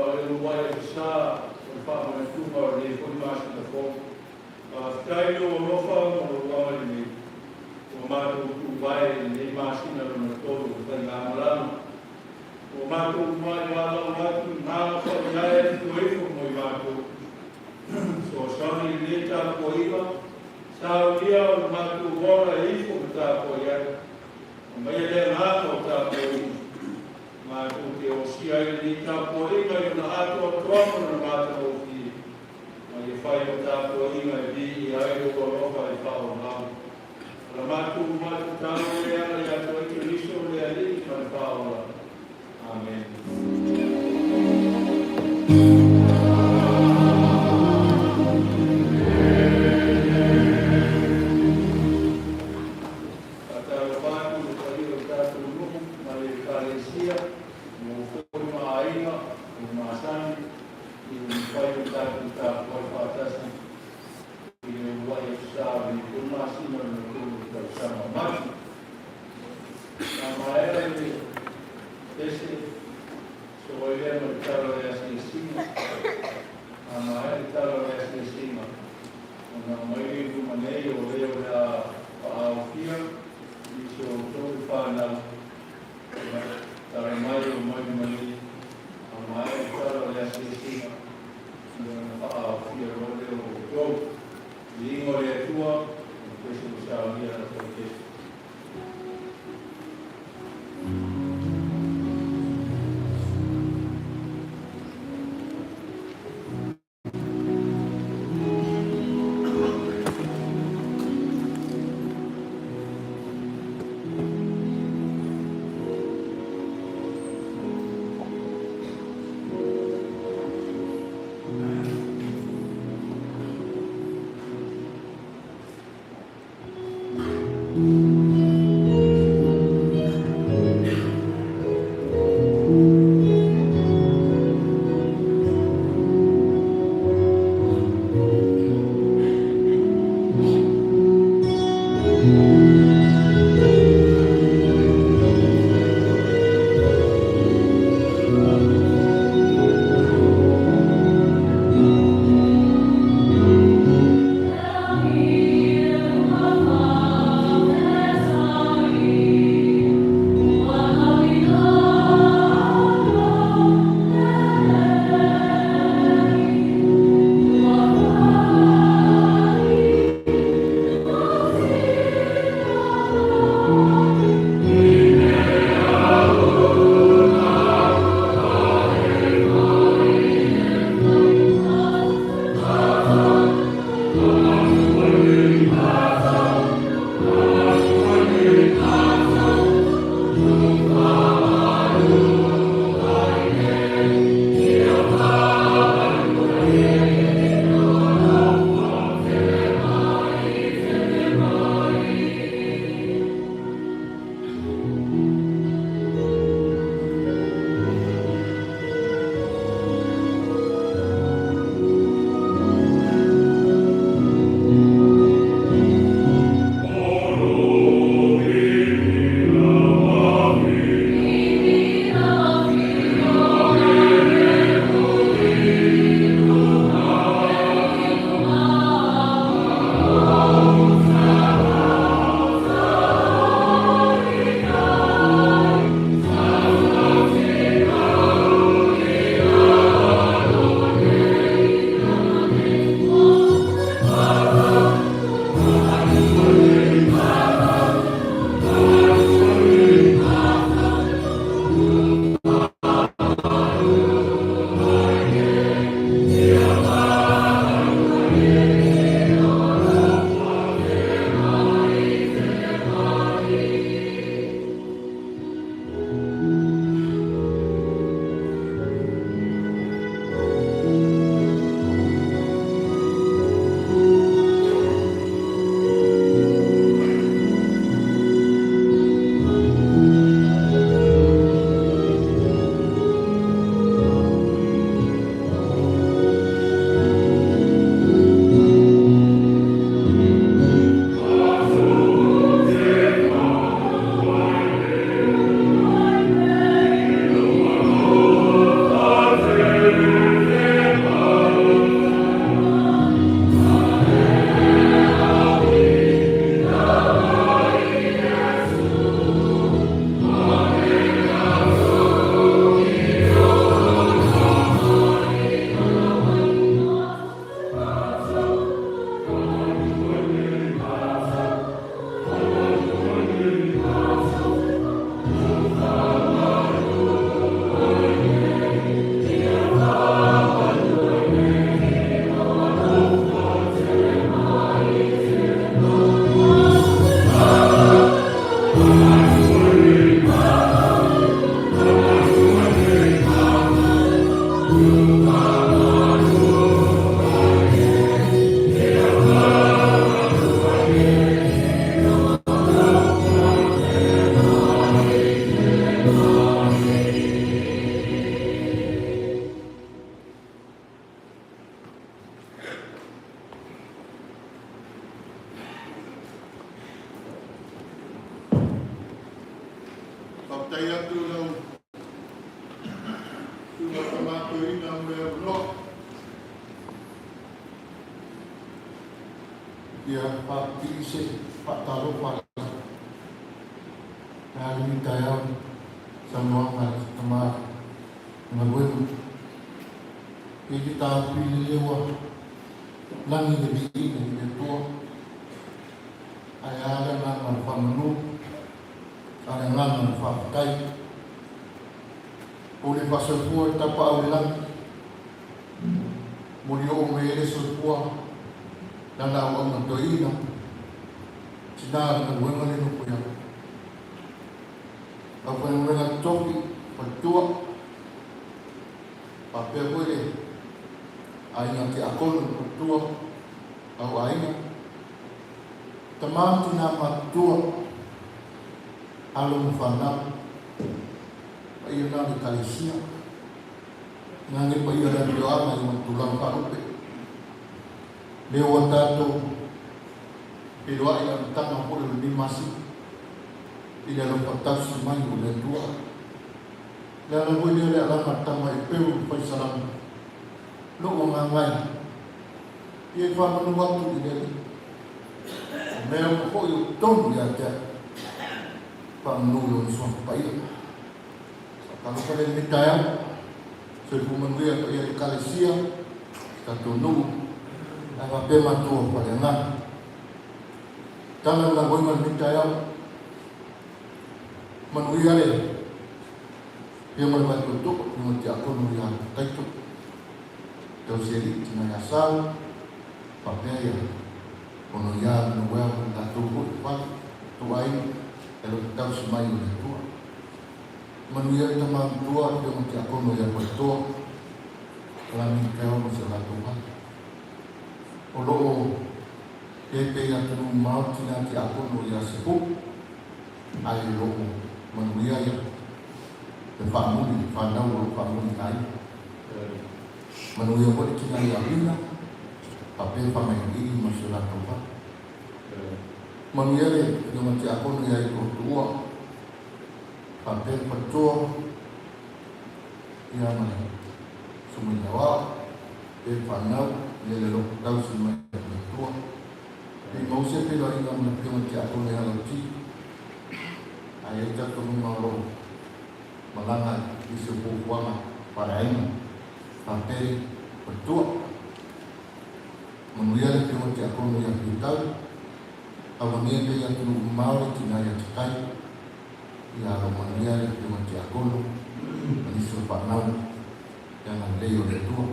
o le uluai aso sa o le faamanatuga o lenei foi masina fou. Faafetai i lou alofa ma lou agalelei ua matou tuvae i lenei masina lona tolu o le faigamalaga. Ua matou uluai valaau atu i Agaga Paia e afio ifo mo i matou. Fesoasoani i lenei tapuaiga, saunia o le matou ola e ifo ma tapuai ai. Aumaia le agaga o tapuaiga, matou te osia ai lenei tapuaiga i ona atoatoa ma lona matagofie, ma ia fai o tapuaiga e viia ai lou alofa e faaauau. O la matou matatalo e ala ia te oe Keriso le Alii ma le Faaola. Amen. Faatalofa atu i le paia o le tatou nuu ma le Ekalesia, o foi ma aiga, o masani, i le mafai o tatou tapuai faatasi i le uluai aso sa o lenei foi masina lona tolu o le tausaga o Mati. A maea le pese, so ai lea ma le tala o le asiasiga. A maea le tala o le asiasiga, ona aumai le i luma nei o le o le a faaofia i so outou le fanau. Tala mai o mai luma nei, a maea le tala o le asiasiga, ona faaofia loa lea o outou. Viiga o le Atua, o le pese ua saunia na toatele. Faafetai atu i lau susuga i le Tama Toeaina mo le avanoa. Ia faapipii se faatalofa a lenei taeao i saunoaga a le tama galuega. E te taofi lele ua lagi le viiga i le Atua, ae a le agaga o le faamanu, a le agaga o le faafetai. O le faasoifua i tapaau i le lagi, molioo mai ai le soifua lana auauna toeaina, tina le galuega le nofo iai. Aufaigaluega totofi, faletua, faapea foi le aiga tiakono, faletua, au aiga, tama ma tina matutua, alo ma fanau, paia na o le Ekalesia, gage paia o le afioaga i ona tulaga faalupe. Lea ua tatou feiloai i le amataga foi o lenei masina i le alofa tausi mai o le Atua. Le ala foi lea o le alaga a le tama Epeu i le fai salamo, lou agaga e, ia e faamanu atu i le Alii, o mea uma foi o totonu ia te au, faamanu i lona suafa paia. Faatalofa lea i lenei taeao, soifua manuia le paia o le Ekalesia, si tatou nuu, ae faapea matou o Faleagaga. Tala le galuega i lenei taeao, manuia le afioga i le Vaitoeto, afioga i le Tiakono ia Taito, Tausialii, Tina ia Sau, faapea ia ono ia Noel ma latou foi i fale, tou aiga, e alofa tausi mai o le Atua. Manuia le tama matua, afioga i le Tiakono ia Faitoa, Kalani Mikael ma si o latou fale. O lo o pepe i atunuu mamao tina tiakono ia Sefu, ae o lo o manuia ia le faamuli, le fanau o lo o faamuli na ia. Manuia foi le tina ia Lina, faapea Fagailiili ma si o latou fale. Manuia le afioga i le tiakono ia Itoatua, faapea le faletua, ia ma le sumailauao, pe fanau, ia le alofa tausi mai o le Atua. Pe maua se feiloaiga ma le afioga i le tiakono ia Lauti, ae i ai talitonuga o lo o malaga i nisi o fuafuaga faaleaiga, faapea le faletua. Manuia le afioga i le tiakono ia Piutau, alofagia pea i atunuu mamao le tina ia Tatai, ia alo manuia le afioga i le tiakono ma nisi o fanau i agalelei o le Atua.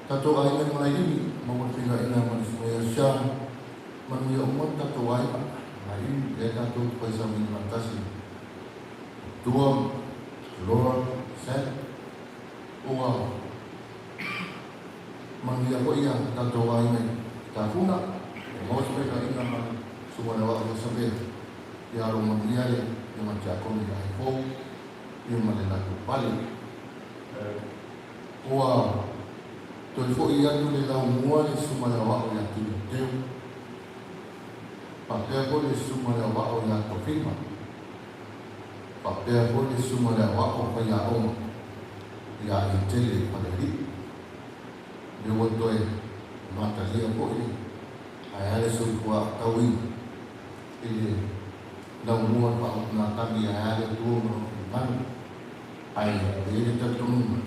Tatou aiga i Malailini, maua le feiloaiga ma le susuga ia Sean, manuia uma le tatou aiga Malailini, lea tatou te fai sauniga faatasi Tua, Laura, Sam, ua manuia foi ia tatou aiga i Tafuna, ua maua se feiloaiga ma le susuga i le Aoao ia Savea, ia alo manuia le afioga i le tiakono ia Aifou, ia ma le latou fale. Ua toe foi atu le laumua le susuga i le Aoao ia Timoteo, faapea foi le susuga i le Aoao ia Tofima, faapea foi le susuga i le Aoao Faiaoga ia Etele Falealii. Lea ua toe amatalia foi le ae a le soifua aotauina i le laumua le faautugatagi ae a le Atua ma lona finagalo. Ae e i ai le talitonuga,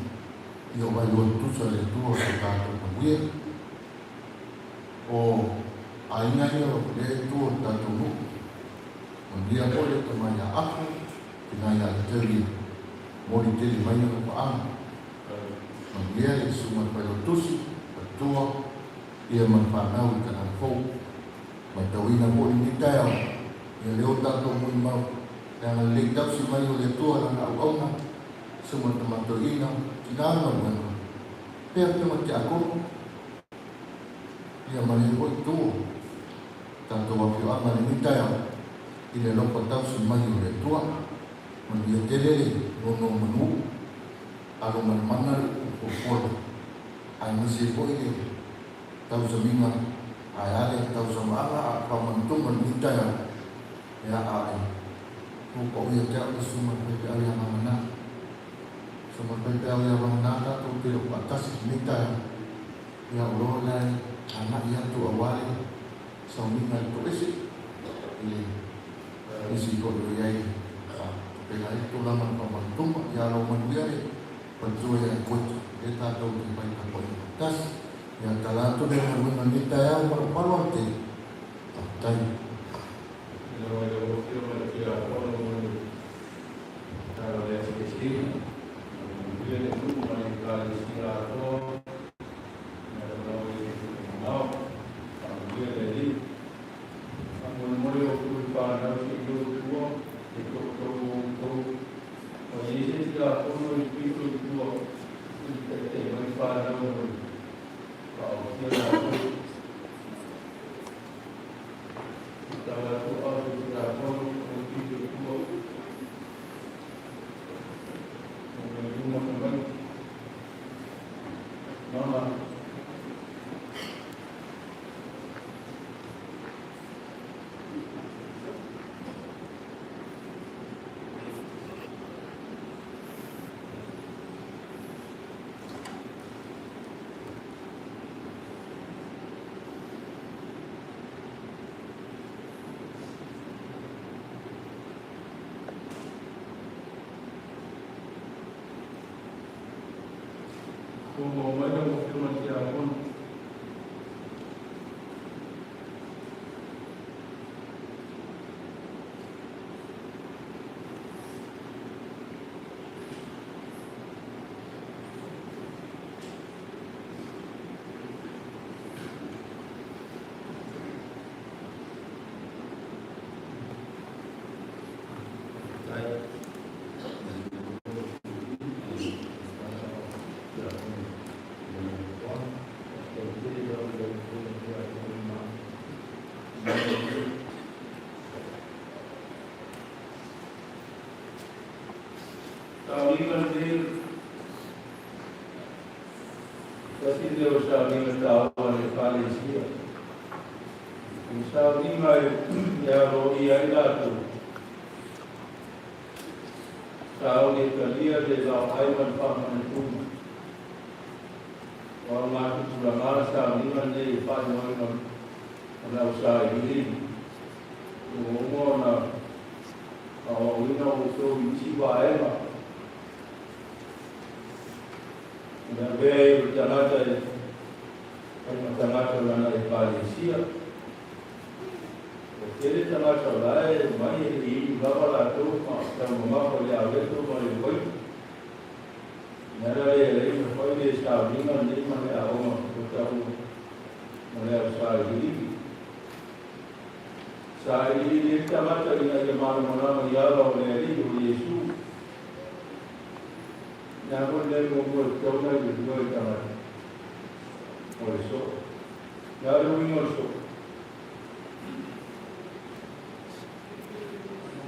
ia ua iloa tutusa le Atua o se tatou manuia. O aiga ia o lea e tua o le tatou nuu. Manuia foi le tama ia Afu, tina ia Eteli, moli tele mai lana paaga. Manuia le susuga i le Failautusi, Atua, ia ma le fanau i Kanana Fou. Matauina foi lenei taeao, ia lea ua tatou molimau, le agalelei tausi mai o le Atua i Lana auauna, susuga i le Tama Toeaina, tina le galuega, pea afioga i tiakono, ia ma lenei foi itu o tatou afioaga i lenei taeao i le alofa tausi mai o le Atua. Manuia tele le nonomanu, alo manamana le upu folafola, aemaise ai foi le tausamiga ae a le tausamaaga a o faamanatuga i lenei taeao. Ia, a o le pau ia te au le susuga i le faifeau ia Gagana. Susuga i le faifeau ia Gagana tatou te le o faatasi i lenei taeao. Ia, o lo o la e agai atu aua le sauniga i le toese i le nisi foi o i ai faapena ai le tulaga o le faamanatuga. Ia, alo manuia le faletua ia Koita, lea tatou te fai tapuaiga faatasi. Ia, tala atu le galuega i lenei taeao ma lou faaaloalo tele. Faafetai. Ina mai lau Afioga i le Tiakono mo le tala o le asiasiga. Manuia le nuu ma le Ekalesia atoa, ma le manao i le mamao. Faamanuia le Alii. Faamolemole o outou i fanau se i o i tua, e toatolu o outou. Ua i ai se Tiakono i le pito i tua, i taitai mai fanau mo le faaotia latou. Tala atu au i le Tiakono o le pito i tua. O le luma ka mai. Mama. Ua mai lau Afioga i le Tiakono. Sauniga lenei, tasi lea o sauniga taua a le Ekalesia. O le sauniga e aloaia ai latou, sauni e talia le laoai ma le faamanatuga. Ua augatupulaga le sauniga lenei e faaigoaina o le au sailiili. Ua uma ona faaauauina outou i isi vaega. O le avea ai o le tagata e fai ma tagata o lana Ekalesia. Ua tele tagata o la e omai e le i inu lava latou ma taumamafa i le aweto ma le uaina. O le ala lea e alai ona fai le sauniga lenei ma le aoga ua taua ma le au sailiili. Sailiili ai le tagata ina ia malamalama i ala o le Alii o Iesu. Le a foi le mea muamua e tatau ona iloilo e le tagata? O le soo. Le a le uiga o le soo?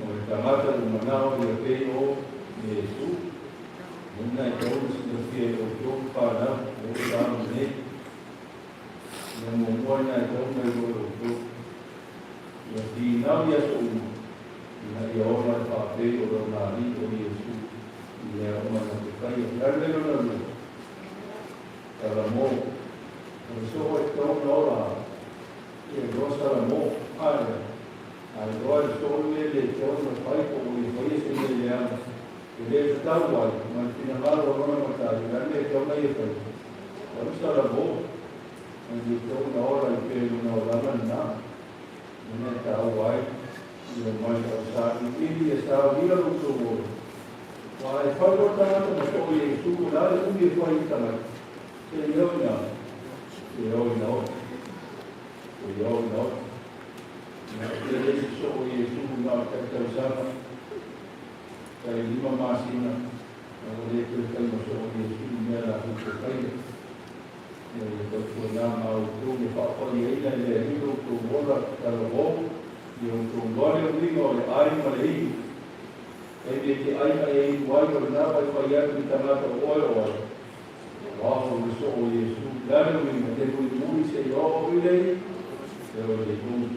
O le tagata ua manao ia pei o Iesu. Lena e tatau ona silafia e outou fanau o le taono nei. Mea muamua lena e tatau ona iloa e outou. Ia finau i aso uma, ina ia ola le faapei o lona Alii o Iesu i mea uma na te faia. Le a le mea lona lua? Salamo. O le soo e tatau ona ola ai, ia iloa Salamo. A lea, a iloa e le soo le mea e le tatau ona fai po o ia faia se mea leaga e le tatau ai ma le finagalo o lona matai, o le a le mea e tatau ona ia faia? Tau Salamo. Mai le tatau ona ola i pei lona olaga lena. Le mea e taua ai ia omai au sailiili e saunia lo outou ola. Aua e fai loa le tagata ma soo Iesu, o le a le umi e fai i le tagata? Se i o ina, se i o ina oe. Se i o ina oe. Ina o tele isi soo Iesu na o le tai tausaga, tai 5 masina, A ua le toe fai ma soo o Iesu i mea latou te faia. Ina ia tautuana ma outou ia faapaiaina e le Alii lo outou ola talavou, ia outou iloa le uiga o le ai ma le inu. Taimi e te ai ma e inu ai, o lena ua e fai atu i tagata o oe o ai. Ua ao le soo o Iesu, o le a le uiga, te mulimuli seia oo i le i le iuga.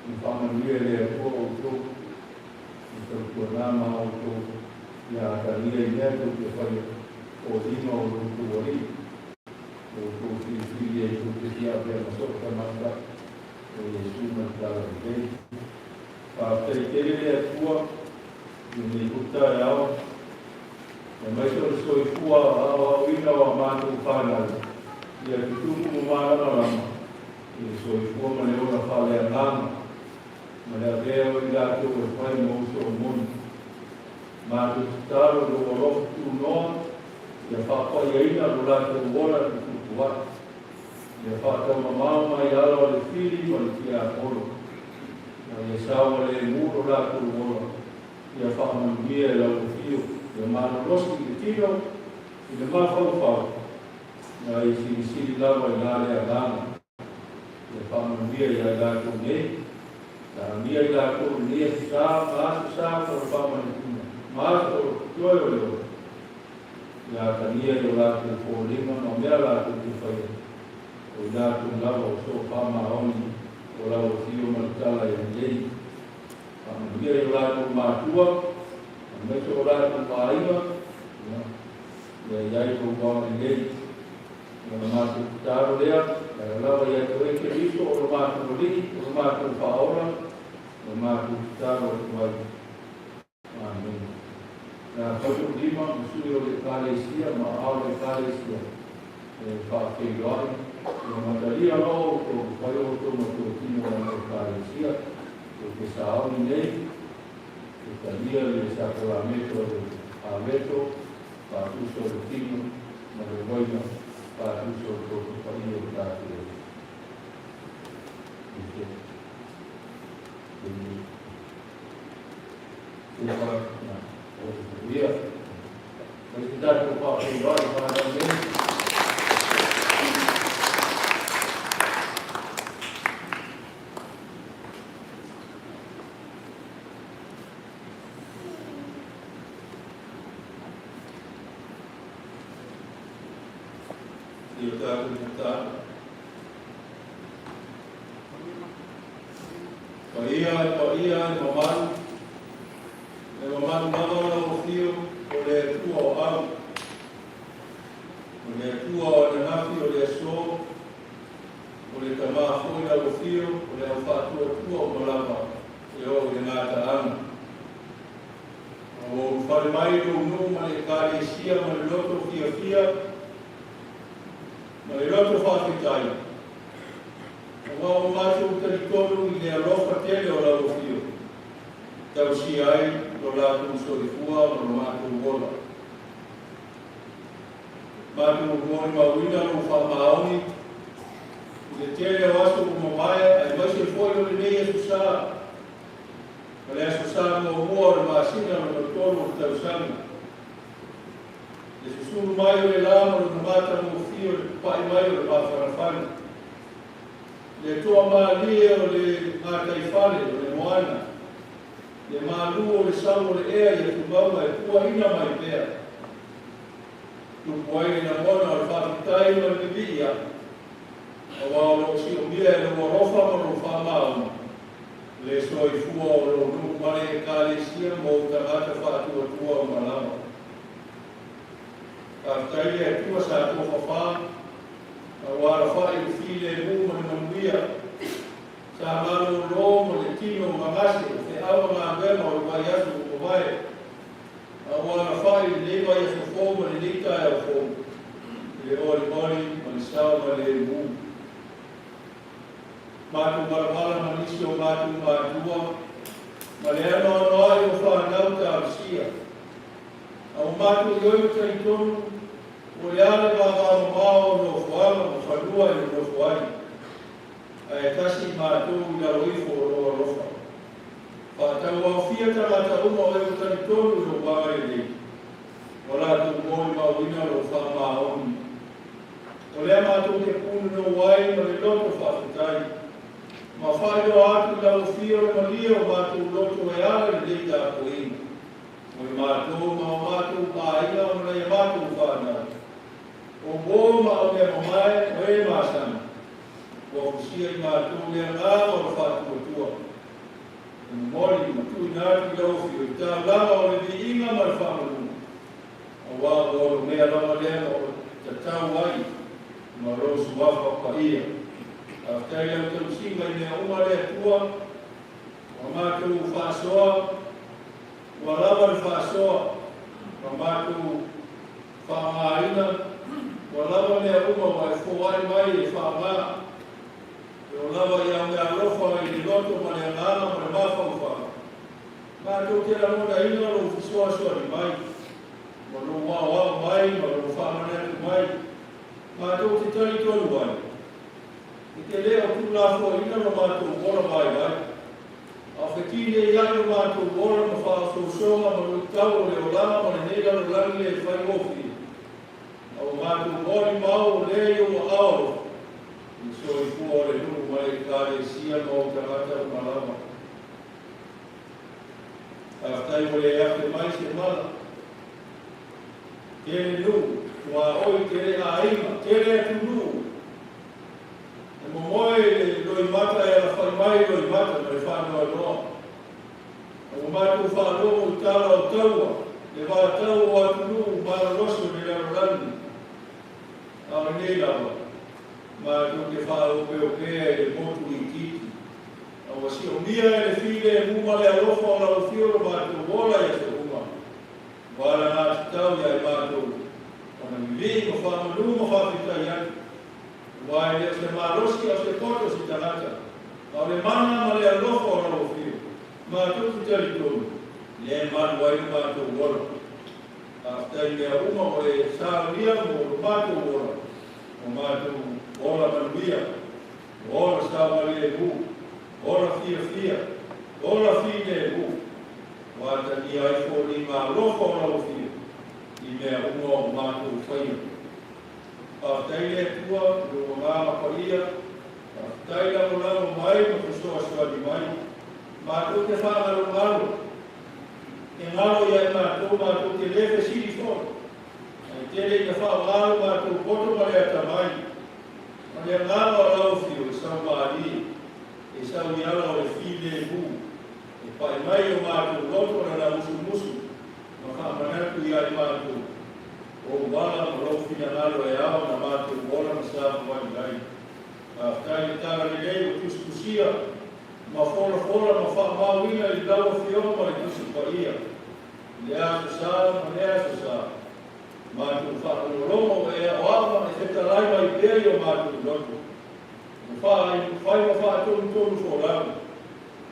Ia faamanuia e le Atua outou, ia tautuana ma outou, ia atagia i mea tou te faia, o lima o lo outou Alii, o outou filifili ai tou te fia avea ma soo tamaitai o Iesu ma le Talalelei. Faafetai tele le Atua i lenei foi taeao, aemaise o le soifua aoaoina o a matou fanau ia tutupu ma malamalama i le soifua ma le ola faaleagaga ma le avea o i latou e fai ma uso o moni. Matou tatalo i lou alofa tunoa ia faapaiaina lo latou ola tutupu ae, ia faataumamao mai ala o le fili ma le tiapolo, ma ia saogalemu lo latou ola, ia faamanuia e lau afio, ia malolosi i le tino, i le mafaufau, ma ia silisili lava i la le agaga. Ia faamanuia ia i latou nei, taamia i latou i lenei aso sa ma aso sa mo le faamanatuina, ma aso o lo totoe o le ola. Ia atagia i o latou foliga ma mea latou te faia, o i latou lava o soo faamaoni o lau afio ma le tala e lelei. Faamanuia i o latou matua, aemaise o latou aiga, ia i ai lou agalelei. O le matou tatalo lea, e ala lava ia te oe Keriso o lo matou Alii, o lo matou Faaola, o le matou tatalo atu ai. Amene. Na fai lou lima ma sui o le Ekalesia ma aao o le Ekalesia e faafeiloai, ia matalia loa outou, fai outou ma tuatino o lana Ekalesia, tou te sauni nei, e talia le sakalameto a le Aveto, faatusa o le tino ma le uaina, faatusa o le toto paia o tatou Alii. Ia, o se tatou faafeiloai fanau nei. I o tatou tatalo. Paia e paia e mamalu, e mamalu lava lau afio o le Atua o au, o le Atua o ananafi o le aso, o le Tama foi lau afio o le au faatuatua uma lava e oo i le gataaga. A ua ulufale mai lou nuu ma le Ekalesia ma le loto fiafia ma le loto faafetai, aua ua matou talitonu i le alofa tele o lau afio, tausia ai lo latou soifua ma lo matou ola. Matou molimauina lou faamaoni i le tele o aso ua mavae, aemaise foi o lenei aso sa, ma le aso sa muamua o le masina lona tolu o le tausaga. Le susulu mai o le la ma lona matagofie o le papa'i mai o le mafanafana. Le toamalie o le gataifale o le moana, le malu o le sau o le ea i atumauga e puaina mai pea. Tupu ai le lagona o le faafetai ma le vivii ae, aua o lo o siomia e lou alofa ma lou faamaoni le soifua o lou nuu ma le Ekalesia ma ou tagata faatuatua uma lava. Faafetai le Atua sa tofafā ma ua alafai i le filemu ma le manuia, sa malōlō ma le tino gagase o feau ma galuega o le vaiaso ua mavae, a ua alafai i lenei vaiaso fou ma lenei taeao fou i le olioli ma le saogalemu. Matou malamala ma nisi o matou matua ma le anoanoai o fanau talosia. A ua matou ioe ma talitonu o le a le vavamamao o nofoaga ma fanua e nonofo ai, ae tasi i matou i lalo ifo o lou alofa. Faatauaofia tagata uma o e ua talitonu i lou agalelei. Ua latou molimauina lou faamaoni. O lea matou te punonou ai ma le loto faafetai, ma faailoa atu i lau afio le malie o matou loto e ala i lenei tapuaiga, mo i matou ma o matou aiga ma nai a matou fanau, o uō ma aumea mamae o e masani, ua fusia i matou le agaga o le faatuatua, e momoli ma tuuina atu i lau afio i taulaga o le viiga ma le faamanuga, aua ua onomea lava lea ma o tatau ai ma lou suafa paia. Faafetai i lau tausiga i mea uma le Atua, ua matou faasoa, ua lava le faasoa, ma matou faaaogaina, ua lava mea uma ua e foai mai e faaaoga. E oo lava i au meaalofa i le loto ma le agaga ma le mafaufau, matou te lagonaina lou fesoasoani mai, ma lou aoao mai ma lou faamanatu mai, matou te talitonu ai, e te le o tuulafoaiina lo matou ola vaivai, a o fetineiai lo matou ola ma faaosoosoga ma luitau o le olaga ma lenei lalolagi le faigofie, a ua matou molimau o lea i ou aao alofa, i le soifua o le nuu ma le Ekalesia ma ou tagata uma lava. Faafetai ua le afe mai se mala. Tele nuu, tuaoi, tele aiga, tele atunuu. E momoe i le loimata e alafai mai loimata ma le faanoanoa. A ua matou faalogo i tala o taua, le vatau o atunuu malolosi o le lalolagi. A o lenei lava, matou te faaopeopea i le motu itiiti. A ua siomia e le filemu ma le alofa o lau afio lo matou ola i aso uma, ua alagatatau ia i matou ona vivii ma faamanu ma faafetai atu, aua e le o se malosi a o se poto o se tagata, a o le mana ma le alofa o lau afio, matou te talitonu, lea e malu ai lo matou ola. Faafetai i mea uma ua e saunia mo lo matou ola, o matou ola manuia, ola saogalemu, ola fiafia, ola filemu, ua atagia ai foliga alofa o lau afio i mea uma o matou faia. Faafetai le Atua i lou agaga paia, faafetai lagolago mai ma fesoasoani mai, matou te faagalogalo, e galo ia i matou, matou te le fesili foi, ae tele ina faaaoga lo matou poto ma le atamai, ma le agaga o lau afio e saumalie, e sau i ala o le filemu, e pai mai i o matou loto lana musumusu ma faamanatu ia i matou, ou ala ma lou finagalo e ao ona matou ola ma savavali ai. Faafetai le talalelei ua tusitusia ma folafola ma faamauina i lau Afioga ma le Tusi Paia i lea aso sa ma lea aso sa. Matou faalogologo ua e aoao ma e fetalai mai pea i o matou loto. Ua fai ma faatonutonu folau,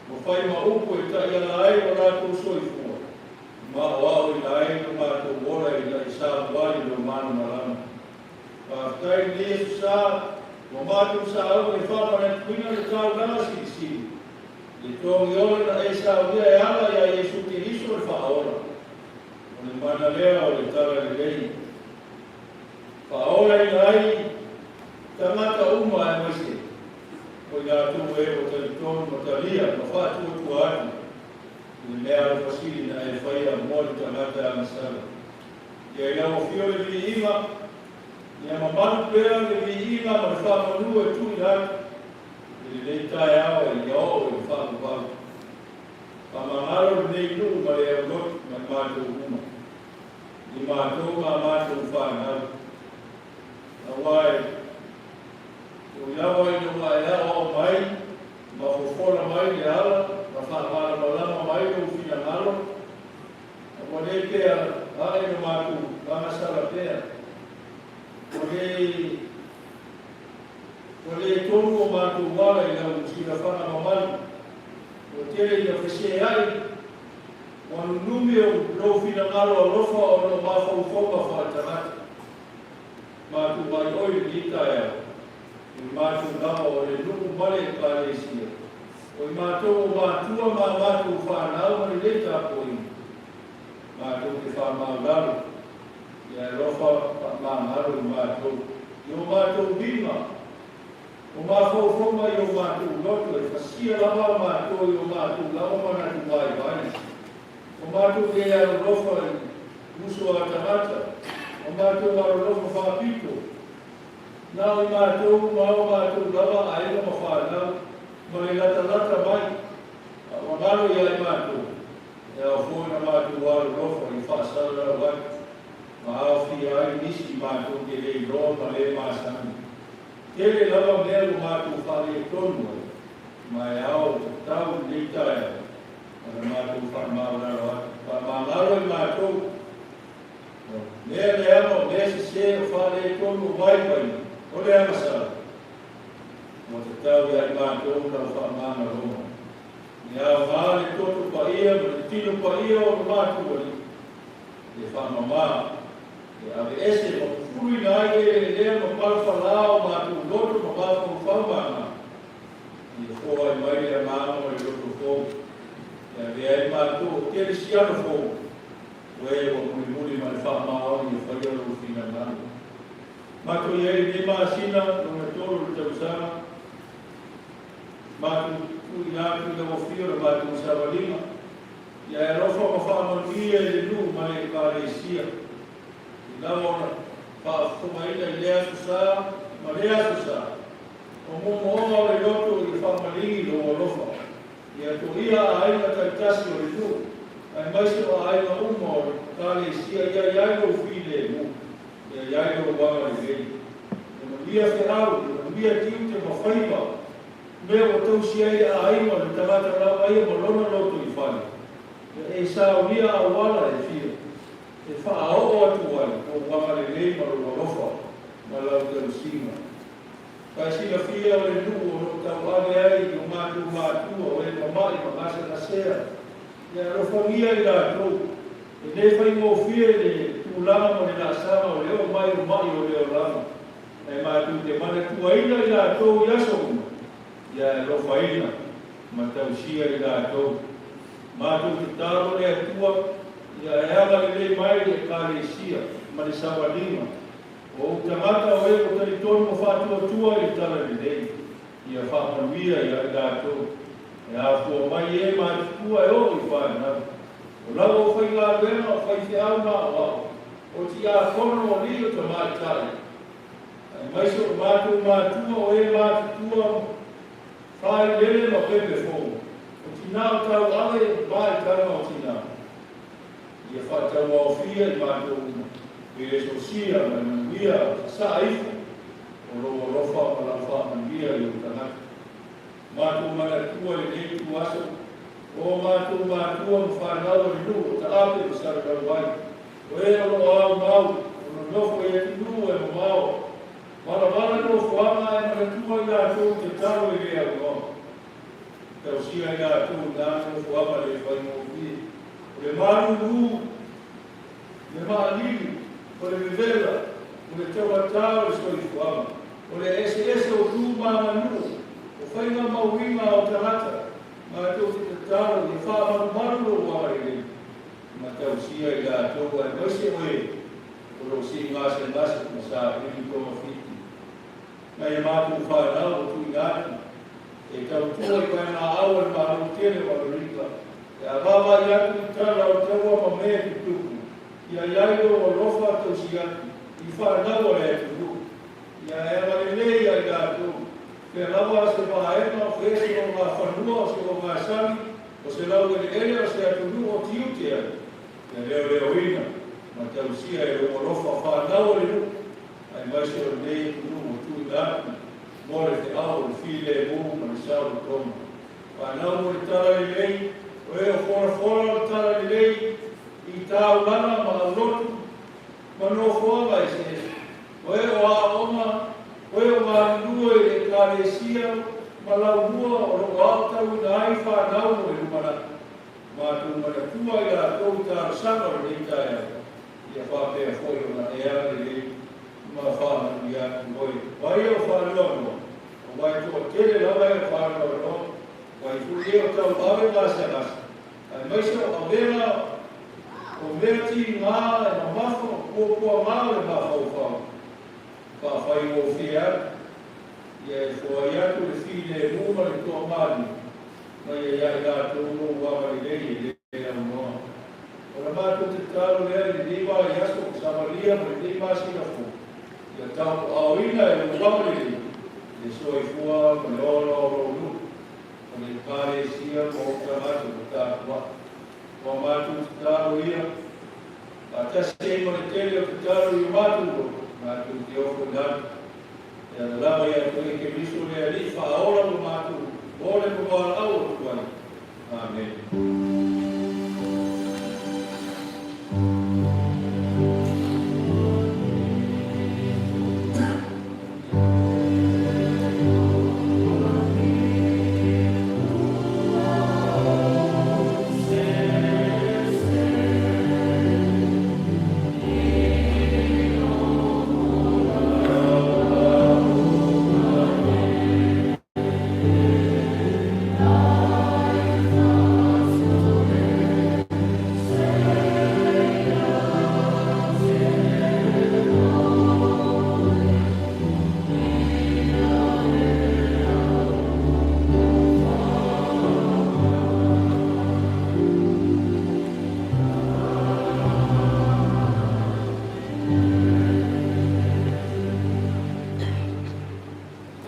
ua fai ma upu e taiala ai lo latou soifua, ma aoaoina ai lo matou ola ina ia savavali i lou malamalama. Faafetai i lenei aso sa, ua matou saauga e faamanatuina le taulaga silisili, le togi ola na e saunia e ala iā Iesu Keriso le Faaola. O le mana lea o le talalelei, faaolaina ai tagata uma aemaise o i latou e ua talitonu ma talia ma faatuatua atu i le mea alofa sili na e faia mo le tagata agasala. Ia i lau afio le viiga, ia mamalu pea le viiga ma le faamanu e tuuina atu i lenei taeao e ia oo i le faavavau. Faamagalo lenei nuu ma le aulotu ma i matou uma, i matou ma a matou fanau, aua e ui lava ina ua e aoao mai ma fofola mai le ala ma faamalamalama mai lou finagalo, a ua le pea ae lo matou agasala pea, ua le tonu o matou ala i lau silafaga mamalu, ua tele ina feseai, ua nunumi o lou finagalo alofa ona o mafaufauga faaletagata. Matou vaioi i lenei taeao, o i matou lava o le nuu ma le Ekalesia, o i matou o matua ma a matou fanau ma lenei tapuaiga, matou te faamau lalo. Ia alofa faamagalo i matou i o matou lima, o mafaufauga i o matou loto, e fasia lava matou i o matou lava manatu vaivai, o matou le alolofa i uso a tagata, o matou alolofa faapito, na o i matou ma o matou lava aiga ma fanau, ma le latalata mai, a ua galo ia i matou, e ao foi ona matou alolofa i faasalalau atu, ma aofia ai nisi matou te le iloa ma le masani. Tele lava mea ua matou faaletonu ai, ma e ao tatau i lenei taeao, ona matou faamaualalo atu, faamagalo i matou, o mea leaga, o mea sesē, o faaletonu, o vaivaiga, o le agasala, ua tatau ia i matou lau faamagaloga. E aoga le toto paia ma le tino paia o le matou Alii, e faamamā, e aveese ma fufuluina ai eleelea ma palapalā o matou loto ma mafaufau ma agaga, ia foai mai le agaga ma le loto fou, e avea ai matou o kerisiano fou, o e ua mulimuli ma le faamaoni e faia lou finagalo. Matou i ai i lenei masina lona tolu o le tausaga, matou tuuina atu i lau afio le matou savaliga, ia e alofa ma faamanuia i le nuu ma le Ekalesia, i lava ona faafofogaina i lea aso sa ma lea aso sa, o moomooga o le loto ia faamaligi lou alofa, ia toia aiga taitasi o le nuu, aemaise o aiga uma o le Ekalesia, ia i ai lou filemu, ia i ai lou agalelei. Ia manuia feau, ia manuia tiute ma faiva, mea ua tausi ai le aiga o le tagata lava ia ma lona lotoifale, ia e saunia auala e fia, e faaoo atu ai lou agalelei ma lou alofa ma lau tausiga. Ka e silafia o le nuu o lo o tauave ai i o matou matua o e mama'i ma gasegasea, ia alofagia i latou, e le faigofie le tulaga ma le laasaga o le oo mai o ma'i o le olaga, ae matou te manatuaina i latou i aso uma, ia e alofaina ma tausia i latou. Matou te tatalo le Atua ia e agalelei mai le Ekalesia ma le savaliga o ou tagata o e ua talitonu ma faatuatua i le Talalelei, ia faamanuia ia i latou e afua mai e matutua e oo i fanau. O lau aufaigaluega o faifeau ma aoao, o tiakono o alii o tamaitai, aemaise o matou matua o e matutua failele ma pepe fou, o tinā o tauave ma itaga o tinā, ia faatauaofia i matou uma, i le sosia ma le manuia sasaa ifo o lou alofa ma lau faamanuia i ou tagata. Matou manatua i lenei ituaso, o matou matua ma fanau a le nuu o Taape ma Salelauai, o e o lo o aumau, o nonofo i atunuu e mamao, valavala nofoaga ae manatua i latou i tatalo i le aunoa. Tausia i latou i na nofoaga le faigofie, o le malūlū, le maalili, o le vevela, o le taugatā o le soifuaga, o le eseese o tu ma aganuu, o faiga ma uiga o tagata, matou te tatalo ia faamalumalu lou agalelei ma tausia i latou aemaise o e o lo o siigasegase ma saili togafiti. Nai a matou fanau ua tuuina atu e tautua i vaegaau a le Malo tele o Amerika, pe a vaavaai atu i tala o taua ma mea e tutupu, ia i ai lou alofa tausi atu i fanau a le atunuu, ia e agalelei ia i latou, fea lava se vaega, fea se ogafanua, o se ogasami, o se laueleele, o se atunuu o tiute ai, ia leoleoina ma tausia e lou alofa fanau a le nuu, aemaise o lenei atunuu ua tuuina atu mo le feau o le filemu ma le saolotoga. Fanau mo le Talalelei, o e o folafola o le Talalelei i taulaga ma aulotu ma nofoaga eseese, o e o aoaoga, o e o galulue i le Ekalesia ma laumua o lo o aotauina ai fanau mo le lumanai. Matou manatua i latou i talosaga o lenei taeao, ia faapea foi ona e agalelei ma faamanuia atu oe. O ai e o faanoanoa? Aua e toatele lava e o faanoanoa, o ai foi e o tauave gasegase, aemaise o avega o mea tigā e mamafa. puapuaga o le mafaufau, faafaigofie atu, ia e foai atu le filemu ma le toamalie, ma ia ia i latou lou agalelei e le launoa. O le matou tatalo lea i lenei vaiaso o savalia ma lenei masina fou, ia taupuaaoina e lou agalelei le soifua ma le ola o lou nuu, ma le Ekalesia ma ou tagata ua tapuai. O matou tatalo ia, faatasi ai ma le tele o tatalo i o matou loto, matou te ofoina atu. E ala lava ia te oe Keriso le Alii Faaola ua matou ole ma valaau atu ai. Amene.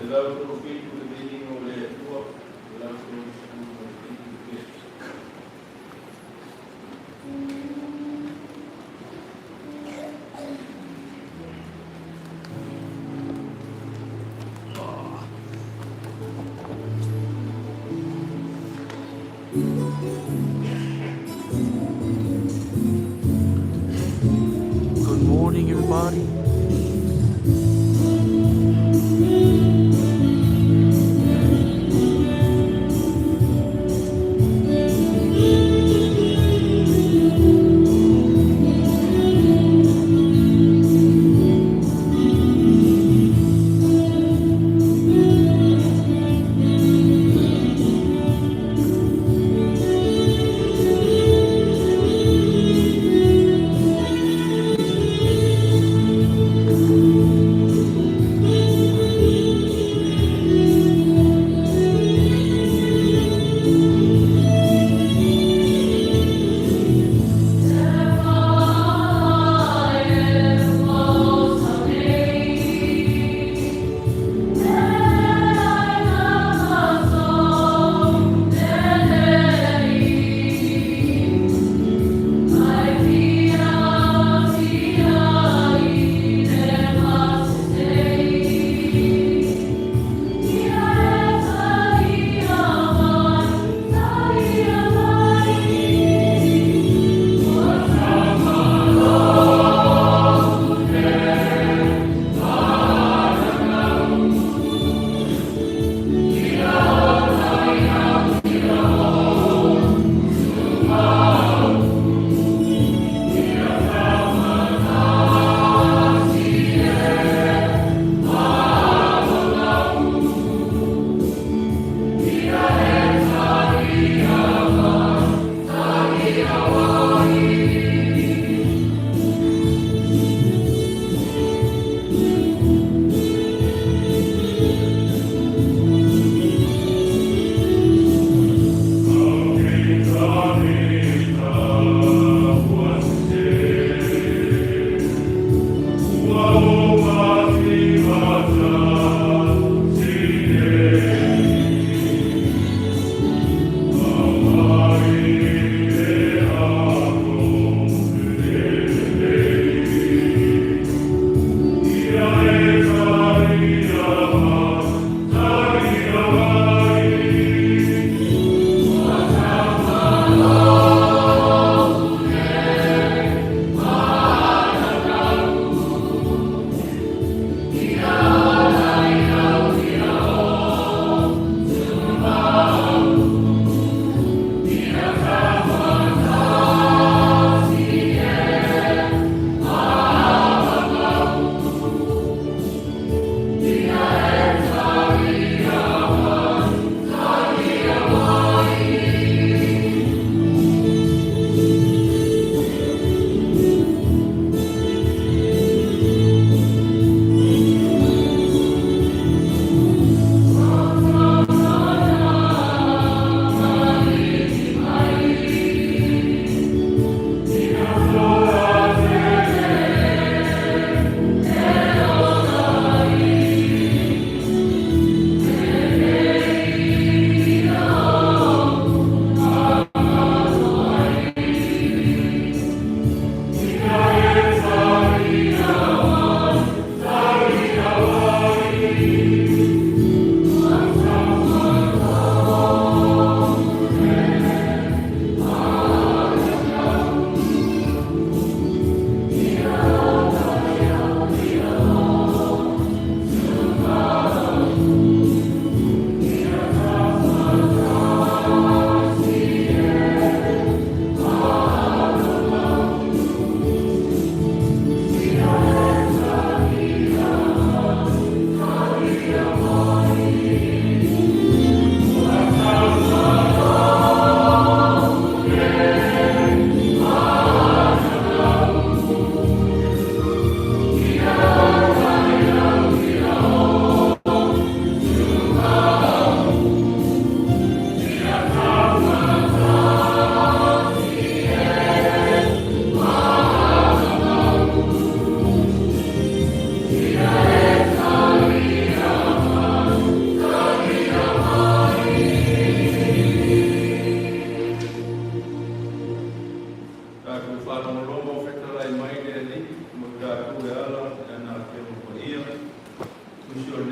137 le viiga o le Atua, 137 le pese. Good morning, everybody.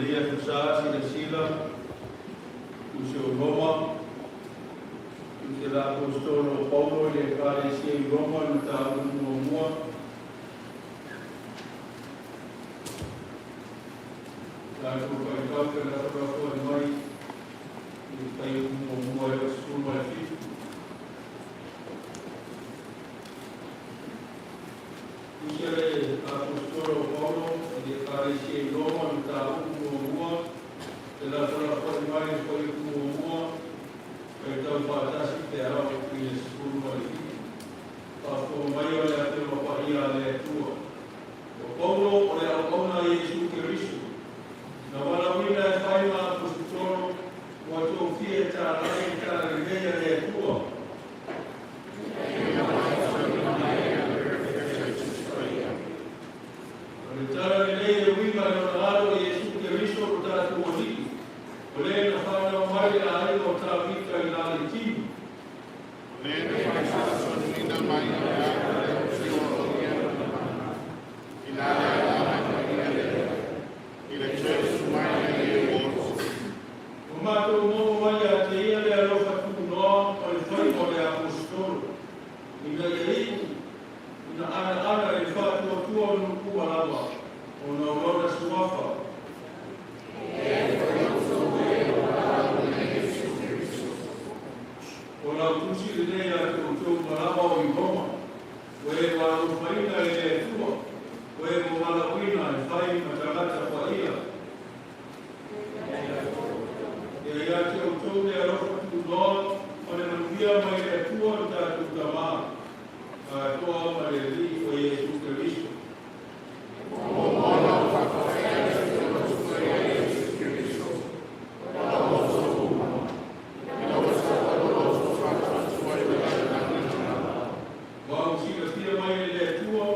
Lenei Aso Sa, silasila, Tusi o Roma, Tusi a le Aposetolo o Paulo i le Ekalesia i Roma, le mataupu muamua. Tatou faitau felafolafoai mai i le fuaiupu muamua e 97. Tusi a le Aposetolo o Paulo i le Ekalesia i Roma, le mataupu muamua, felafolafoai mai le fuaiupu muamua, faitau faatasi pe a oo i le 17. Faafofoga mai o le Afioga Paia a le Atua. O Paulo o le auauna a Iesu Keriso, na valaauina e fai ma aposetolo, ua tofia e talai le talalelei a le Atua. O le talalelei e uiga i lona alo Iesu Keriso lo tatou Alii, o le na whanau mai le aiga o Tavita i la le tino. Le na faasoasoaina mai o le a le o o ia i la le ala mai ia le i le Jesu mai ia e o. O matou maua mai ia te ia le alofa tunoa o le faiva o le aposetolo, ina ia iu ina anaana i le faatuatua o nuu lava, ona o lona suafa. O lau tusi lenei ia te outou malama o i Roma, o e ua alofaina e le Atua, o e ua valaauina e fai ma tagata paia. Ia ia te outou le alofa tunoa ma le manuia mai le Atua lo tatou Tamā, atoa ma le Alii o Iesu Keriso. Ua ou silafia mai e le Atua,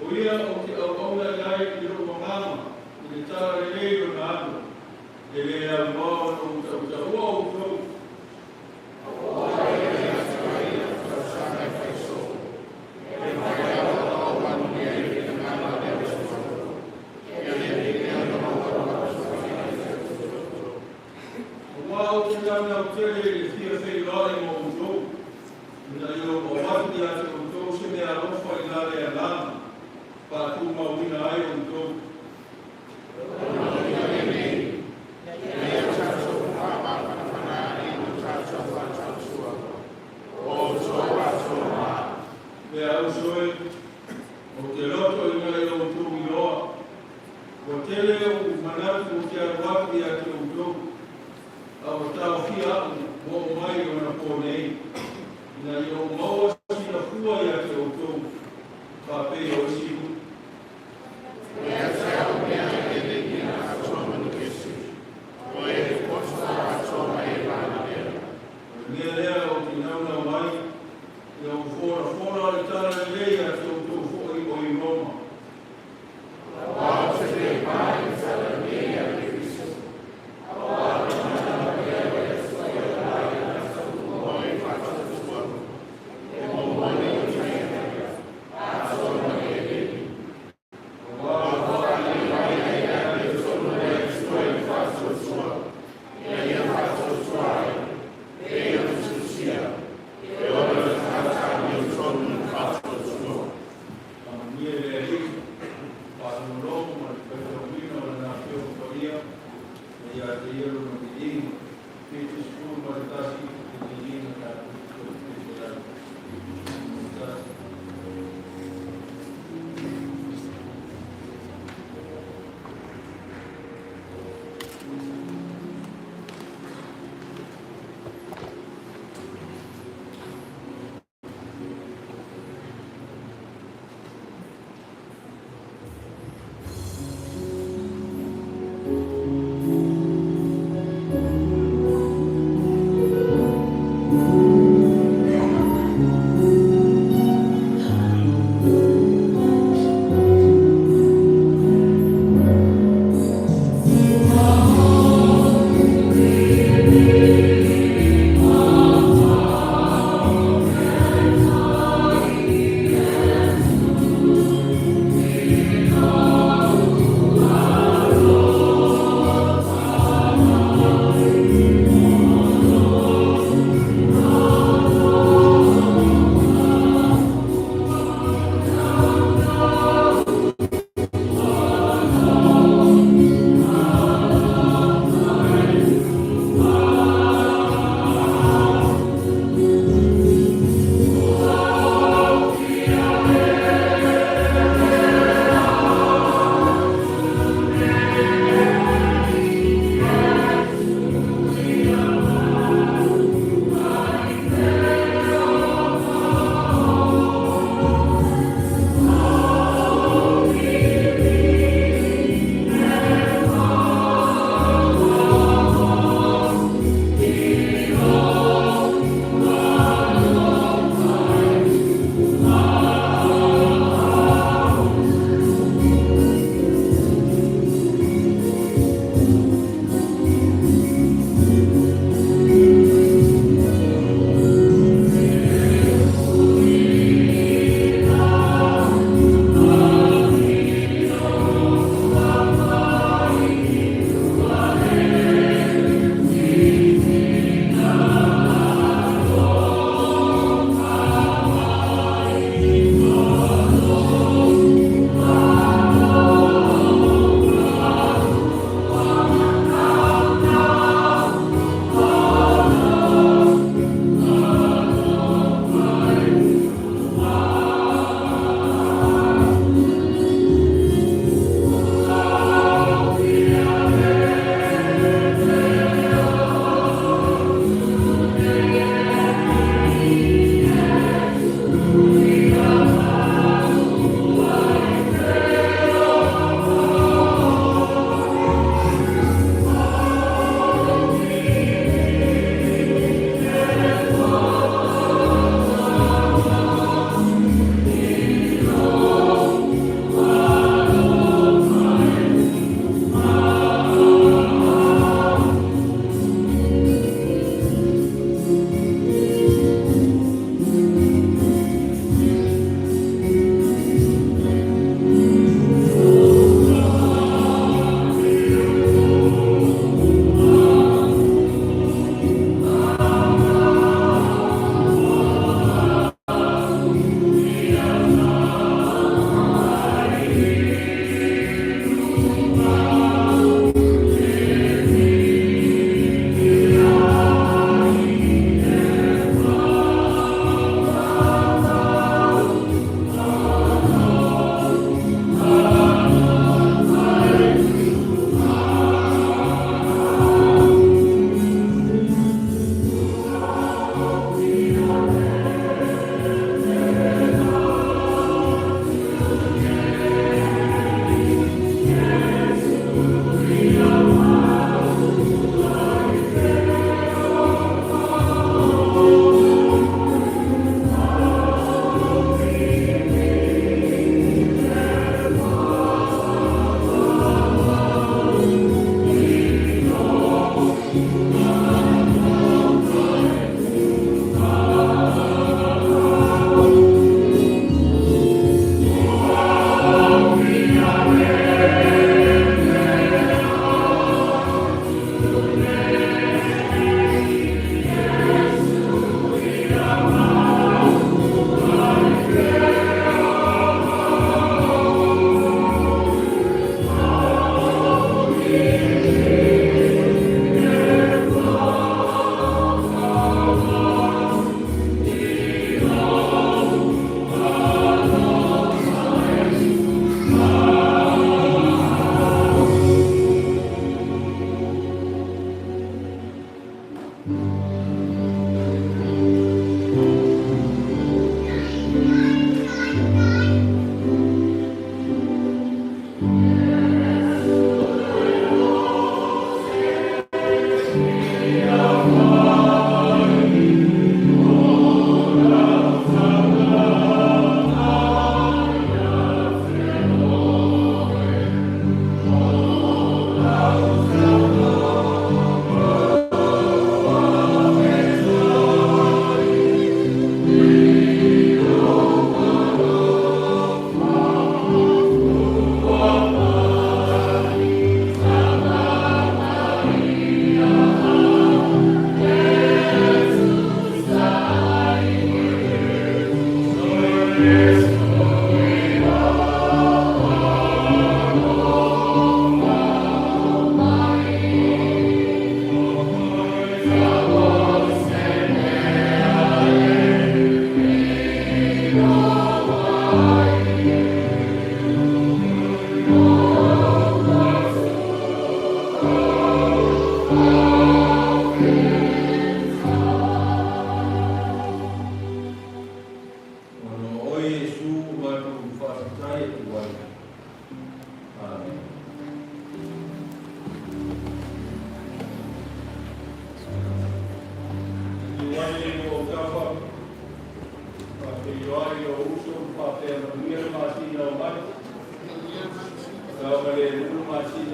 o ia ou te auauna i ai i lou agaga, i le talalelei lona alo, e le aunoa ona ou tautaua outou. Aua ou te naunau tele i le fia feiloai ma outou, ina ia ou avatu ia te outou se meaalofa i la le agaga, faatumauina ai outou. Ia tatou faamafanafana i lo tatou faatuatua. O outou atoa. Me uso e, ou te loto ina ia outou iloa, ua tele ou manatu ou te alu atu ia te outou, a ua taofia a'u ua oo mai ona po nei, ina ia ou maua sina fua ia te outou, faapei o isi nuu. Ia te au mea e le ia atoa manukesi. O e poto atoa mai e valelea. O le mea lea ou te naunau ai, ia ou folafola le talalelei ia te outou foi o i Roma. O te le mai talalelei a Keriso. O e faatuatua. E momoli o taia. Atoa mai e le. Aua Ia ia faatuatua ai. E ia tusia. E ona le tagata amiotonu i le faatuatua. Faamanuia e le Alii, faalogologo ma le faitauina o lana Afioga Paia, ma ia te ia lona viiga. 71 le viiga tatou te ai. 71.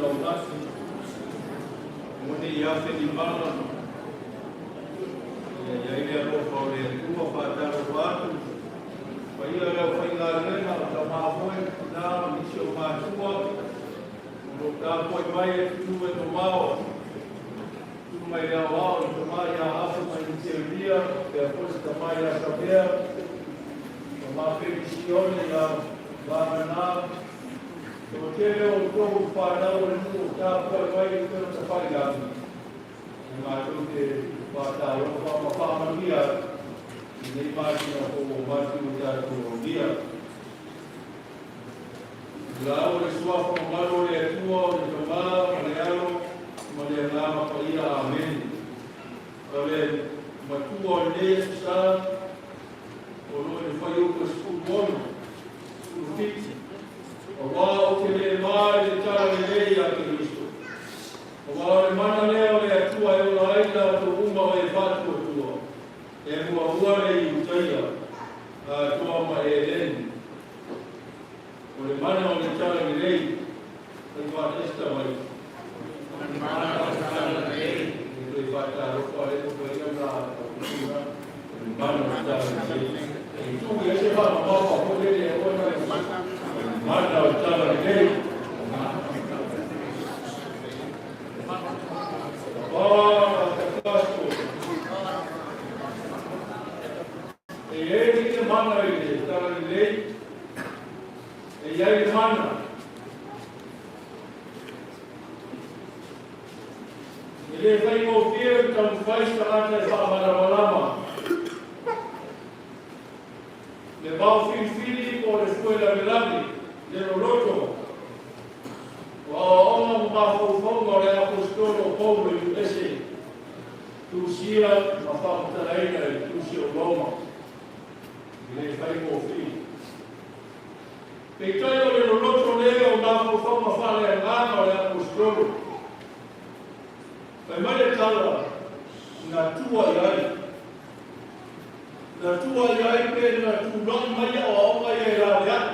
laulagi. Mo ne ia fe ni mala. Ia ia ile alofa o le Atua whātaro atu. Pa ia leo whainga lena o ta mahoe nā o nisi o mātua. O lo tāpoi mai e tutu e mamao. Tu mai le ao ao i ta mai a afu mai i te ulia. Pea foi se ta mai a sapea. Ta mā felisione ia vānana. Te o tele o tō whānau o le nu o tāpoi mai i te ta whai lani. E mātou te whātaro wha i nei mātina o o mati o tātou o lia. La o le suafa mamalu o le Atua o le Tamā ma le Alo ma le Agaga Paia. Amene. O le matua o lenei aso sa o lo le fuaiupu e 16, 17. Auā ou te lē ma i le tala lelei ia Keriso. Auā o le mana lea o le Atua e ola ai latou uma o e faatuatua. E muamua le Iutaia, atoa ma Eleni. O le mana o le tala lelei, fai faatesta mai. O le mana o le tala lelei. E toe faatalofa le paia ma tautuga. O le mana o le tala lelei. E tu i ese whakamau a kore le ona le mana o le tala lelei. Oh, the gospel. E e ni le mana i le tala lelei. E iai le mana. E le whaingofie le taumafai se tagata e faamalamalama. Le vao filifili po o le fue lavelave, le loloto. O aoaoga ma mafaufauga o le aposetolo o Paulo i ese tusia ma faamatalaina i le tusi o Roma. E le faigofie. Peitai o le loloto lea o mafaufauga faaleagaga o le aposetolo. Fai mai le tala, na tua i ai. Na tua i ai pe na tula'i mai aoaoga ia e lalea'i.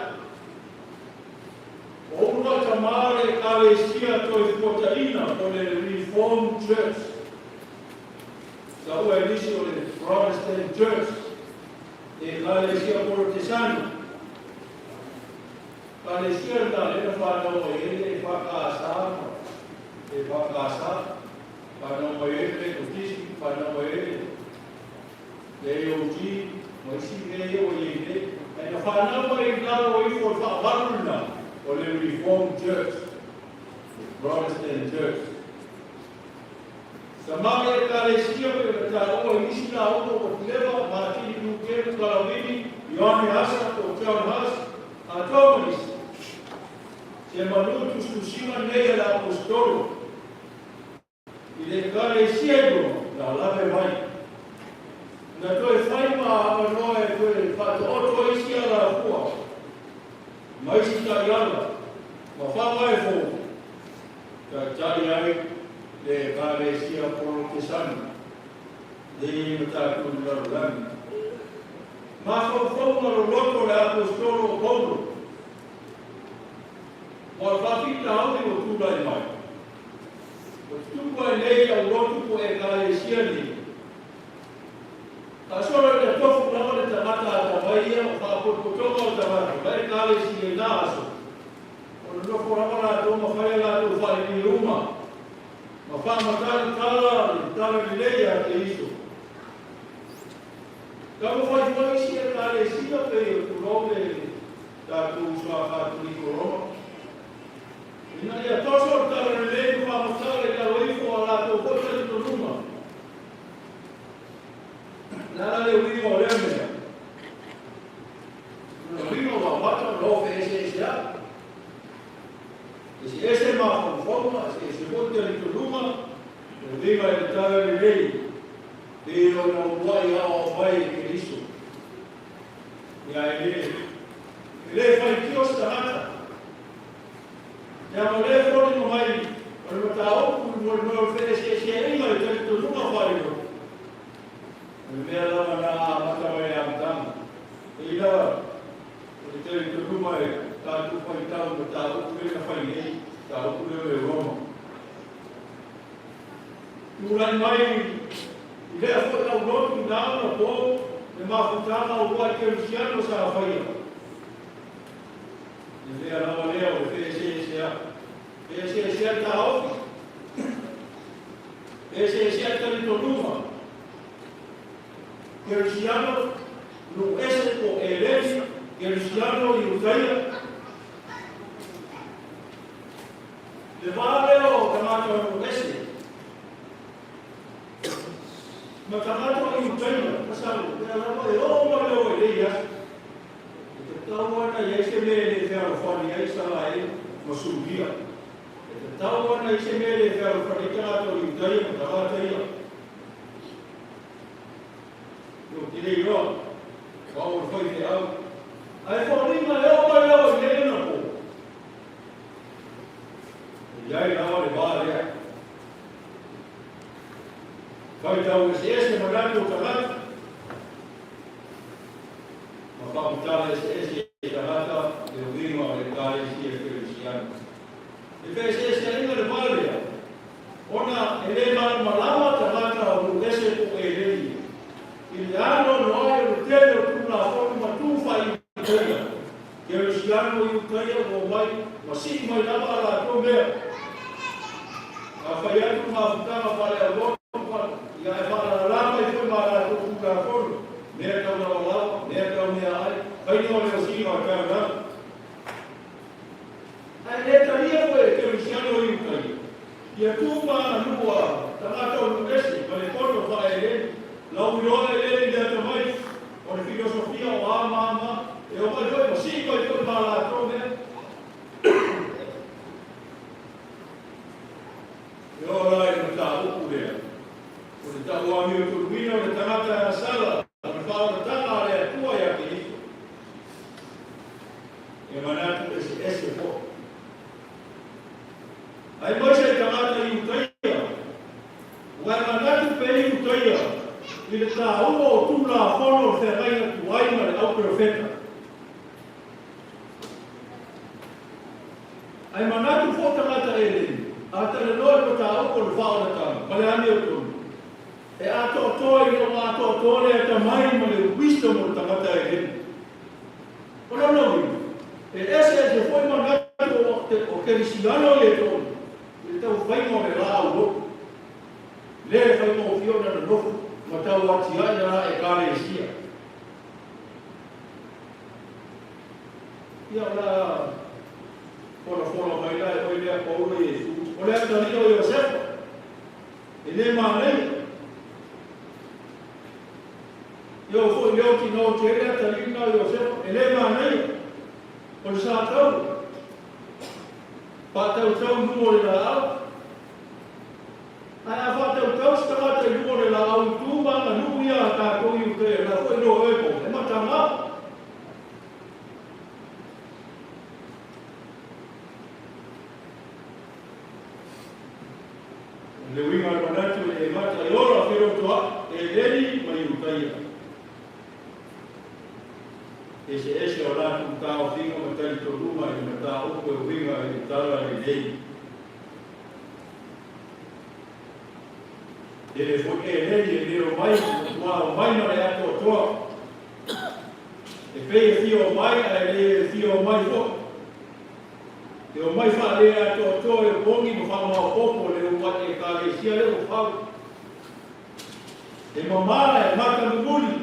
O ulua'i tamā le Ekalesia toe fuataʻina o le Reformed Church. Sa ua e nisi o le Protestant Church. Ekalesia Porotesani. Ekalesia lena lea na fanau mai ai le EFKS ma EFKS. Fanau mai ai le Metotisi, fanau mai ai le AOG, ma isi mea ia ua iai nei. Ae na fanau mai i lalo ifo o le faavalu lena o le Reformed Church, le Protestant Church. Sama le Ekalesia pei ona taua i nisi lauga ua leva, Matini Luteru, Kalavini, Ioane Hasa po o John Huss, atoa ma nisi. Se manu tusitusiga nei a le Aposetolo i le Ekalesia i Roma, na lave mai. Na toe fai ma avanoa e toe faataoto ai isi alafua ma isi taiala ma faavae fou, taitai ai le Ekalesia Polotesani lea ma tatou i le lalolagi. Mafaufauga loloto o le Aposetolo o Paulo mo le faafitauli ua tulai mai. Ua tutupu ai nei aulotu po o Ekalesia nei. Faasolo ina tofu lava le tagata atamai ia o faapotopotoga o tagata ma Ekalesia i na aso, o nonofo lava latou ma fai a latou faaliliuga ma faamatala tala le tala lelei ia Keriso. Taumafai foi isi Ekalesia pei o tulou le tatou uso a Katoliko Roma, ina ia toso le tala lelei ma faamatala i lalo ifo o a latou foi talitonuga. O le a la le uiga o lea mea? O lona uiga ua amata ona o feeseesea'i. Eseese mafaufauga, eseese foi talitonuga e uiga i le tala lelei pei ona ulua'i aoao mai e Keriso. Ia e le faitio se tagata. Leaga o lea e foliga mai o le mataupu i le mea o le feeseeseaiga i talitonuga faalelotu. O le mea lava na amata mai i le amataga. E i la, o le talitonuga e tatou faitau i mataupu lea na fai nei. Mataupu lea o le Roma. Tulai mai i lea foi aulotu na ona po le mafutaga o uluai kerisiano sa faia. Le mea lava lea o le feeseeseai. Feeseeseai taofi. Feeseeseai talitonuga. Kerisiano, nuu ese po o eleni, kerisiano, Iutaia. Le va lea o tagata o nuu ese ma tagata o Iutaia, masalo, lea lava e oo mai lava i nei aso. E tatau ana i ai se mea e le fealofani ai Isaraelu ma Suria. E tatau ana i se mea e le fealofani ai tagata o Iutaia ma tagata ia. Ou te le iloa, o au o le faifeau. Ae foliga e oo mai lava i nei anapo. E i ai lava le va lea. Faitau eseese manatu o tagata. Ma faamatala eseese e tagata le uiga o le Ekalesia Kerisiano. E feeseeseaiga le va lea, ona e le malamalama tagata o nuu ese po o eleni i le anoano ai o le tele o Tulafono ma tu faa-Iutaia. Kerisiano Iutaia ua omai ma sii mai lava a latou mea. A fai atu le mafutaga faaleauloto, ia e faalalala mai foi ma a latou Tulafono, mea tau lavalava, mea tau meaai, faiga o le osiga o le taulaga. Ae le talia foi e Kerisiano i Utaia ia tu ma aganuu a tagata o nuu ese ma le poto faaeleli, lauiloa eleli i le atamai o le filosofia o a ma a ma, e omai foi ma sii mai foi ma a latou mea. E oo la i le mataupu lea, o le tauamiotonuina o le tagata e asala ma le faaolataga a le Atua ia Keriso. E manatu eseese foi. Aemaise ai tagata i Utaia, ua e manatu pe i Utaia i le taua o Tulafono o le feagaiga tuai ma le au perofeta. Ae manatu foi tagata eleni, a talanoa i le mataupu o le faaolataga ma le amiotonu, e atoatoa i lou atoatoa le atamai ma le wisdom o le tagata eleni. O lona uiga, e eseese foi manatu o Kerisiano ia e toalu i le taumafaiga o le laau lotu, lea e faigofie ona nonofo ma tau atiae na Ekalesia. Ia, o le a folafola mai la e oe lea Paulo Iesu, o le atalii o Iosefa, e le manaia. E oo foi i leo tina o tele atalii lena o Iosefa, e le manaia. O le sa tau, faatautau i luga o le laau. Ae a faatautau se tagata i luga o le laau i tu ma aganuu ia a tatou i uta e la foi loa oe po, e mataga. O le uiga o le manatu e mata e ola felotoaʻi, e leli ma Iutaia. Eseese o latou taofiga ma talitonuga i le mataupu e uiga i le tala lelei. Tele foi eleni e le omai, matua omai ma le atoatoa. E pei e fia omai ae le fia omai foi. E omai faaleatoatoa e opogi ma faamaopoopo le uluai Ekalesia lea ua fau. E mamā, e matamumuli,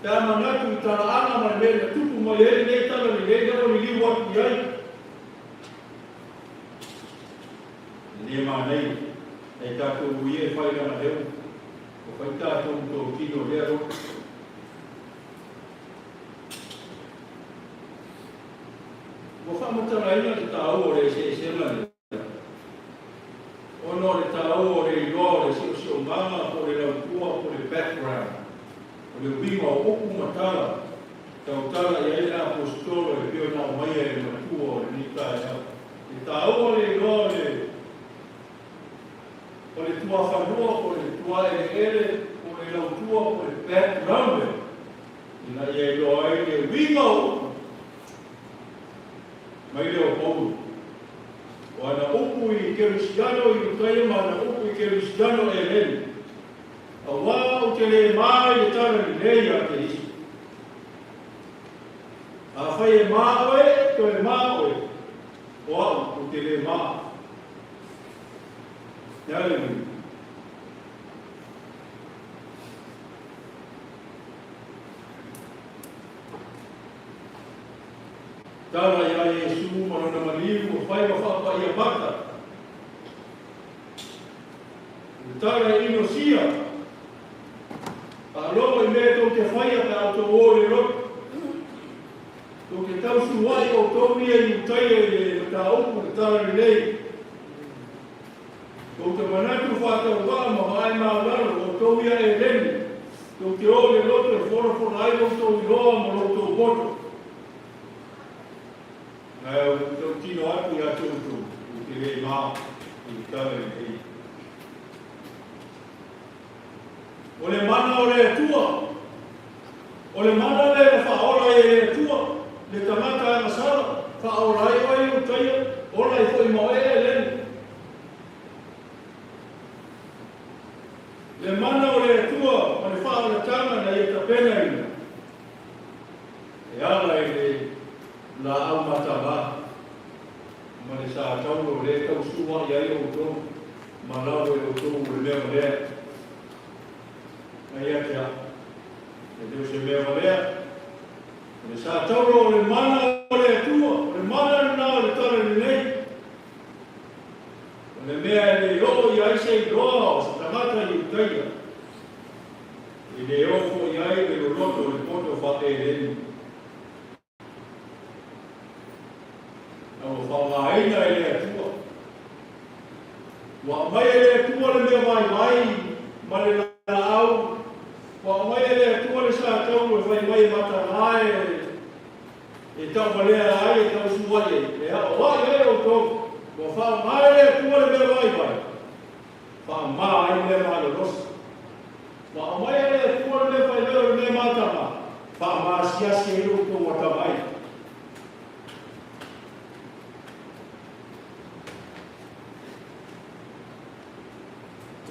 pe a manatu i talaaga ma le mea na tupu mai ai lenei tala lelei lea ua liliu atu i ai. E le manaia, e tatou ui e fai lana leo, ua fai tatou ma totino lea loto. Ua faamatalaina le taua o le eseesega lea ona o le taua o le iloa o le siosiomaga po o le lautua po o le background, o le uiga o upu ma tala, tautala i ai le Aposetolo e pei ona aumaia e le Matua o lenei taeao. E taua le iloa o le o le tuafanua po o le tuaeleele po o le lautua po o le background lea ina ia iloa ai le uiga o upu mai lea o Paulo. i Kerisiano i Utaia ma ana upu i Kerisiano Eleni, auā ou te lē mā i le tala lelei a Keriso. Afai e mā oe, toe mā oe, o au ou te lē mā. Hallelujah. Tala iā Iesū ma lona maliu ua fai ma faapaia mata. O le tala e inosia, Faalogo i mea tou te faia pe a outou o i le lotu. Tou te tausua'i outou ia i Utaia i le mataupu i le tala lelei. Tou te manatu faatauvaa ma vaai maulalo outou ia Eleni, tou te o i le lotu e folafola ai outou iloa ma lo outou poto. Ae ou te tautino atu ia te outou, ou te lē mā i le tala lelei. O le mana o le Atua, o le mana lea na faaola ai e le Atua le tagata agasala, faaola ai oe i Utaia, ola ai foi ma oe Eleni. Le mana o le Atua ma le faaolataga na ia tapenaina e ala i le laau matavā ma le sa taulo lea e tausua'i ai outou ma lalo e outou o le mea valea. Mai ia te au, e le o se mea valea. O le sa taulo o le mana o le Atua, o le mana lena o le tala lelei. O le mea e le oo i ai se iloa o se tagata i Utaia, e le oo foi ai le loloto o le poto faa-Eleni. A ua faaaogaina e le Atua. Ua aumai e le Atua le mea vaivai ma le laau, ua aumai e le Atua le sa taulu e fai mai e mataga e tauvalea ai, e tausuai ai, e aoai ai outou. Ua faaaoga e le Atua le mea vaivai, faamā ai mea malolosi. Ua aumai e le Atua le mea fai mai o le mea mataga, faamasiasi ai lo outou atamai.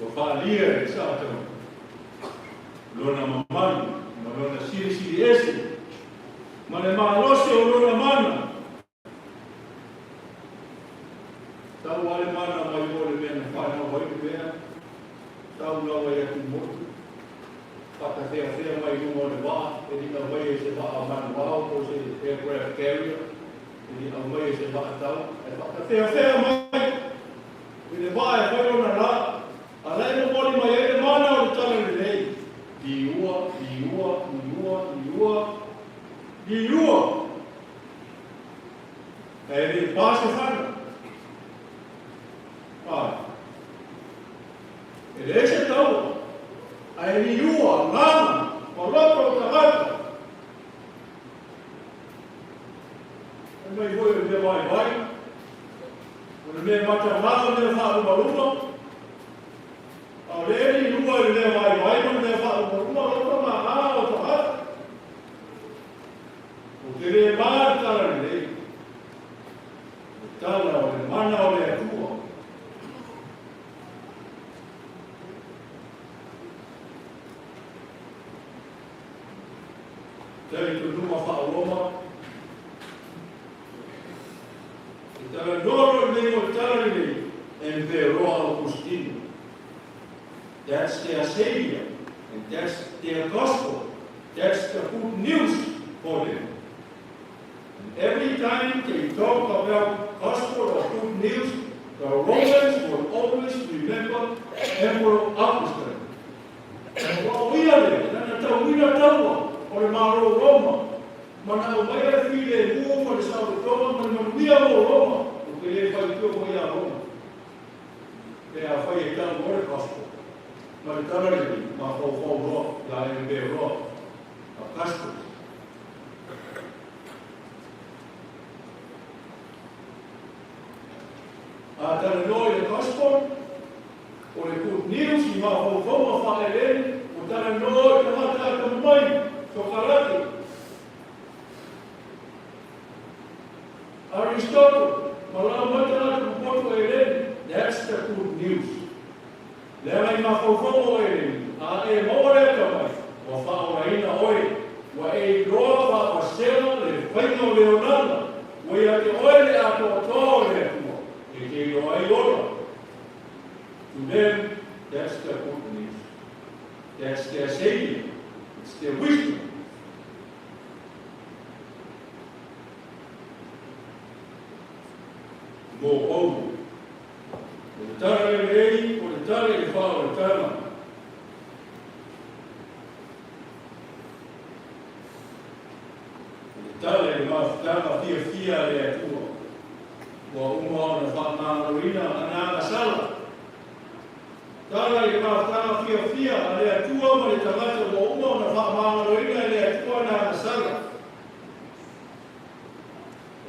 Ua faaalia e le Satana lona mamalu ma lona silisili ese ma le malosi o lona mana. Tau lava le mana mai o le mea na whanau ai le mea, tau lava i Atumotu, whakawheawhea mai runga o le waa, e li aumai e se waa manuao po se aircraft carrier, e li aumai e se waa tau, e whakawheawhea mai i le waa e whai ona la, a la e momoli mai ai le mana o le tala lelei. Liua, liua, liua, liua, liua. E le pā se fana. Ai. E leai se taua. Ae liua, agaga, ma loto o tagata. Fai mai foi o le mea vaivai, o le mea matagaga, o le mea faalumaluma. A o lea e liua i le mea vaivai ma le mea faalumaluma, loto ma agaga o tagata. Ou te lē mā le tala lelei, le tala o le mana o le Atua. Talitonuga faa-Roma, e talanoa loa lenei o le tala lenei, Emperoa Augustino. That's their savior and that's their gospel. That's the good news for them. And every time they talk about gospel or good news, the Romans will always remember Emperor Augustine. Ua o ia lea, nana tauina taua o le Malo o Roma, ma na aumaia le filemu ma le saolotoga ma le manuia mo Roma, ou te le faitio foi iā Roma. Pe afai e tau loa le gospel, ma le tala lenei, mafaufau loa ia Emperoa Augustus. A talanoa i le gospel, o le good news i mafaufauga faalelei, ua talanoa i tagata atamamai, Sokarate, Aristotle, ma lau mai tagata popoto Eleni. That's the good news. Leaga i mafaufauga o Eleni, a e maua le atamai, ua faaolaina oe, ua e iloa faavasega le faiga o le olaga, ua ia te oe le atoatoa o le Atua, e te iloa ai ola. To them, that's the good news. That's their Savior. It's their wisdom. Mō Paulo, o le tala lelei, o le tala i le faaolataga. O le tala i le mafutaga fiafia a le Atua, ua uma ona faamagaloina ana agasala. Tala i le mafutaga fiafia a le Atua ma le tagata ua uma ona faamagaloina e le Atua ana agasala.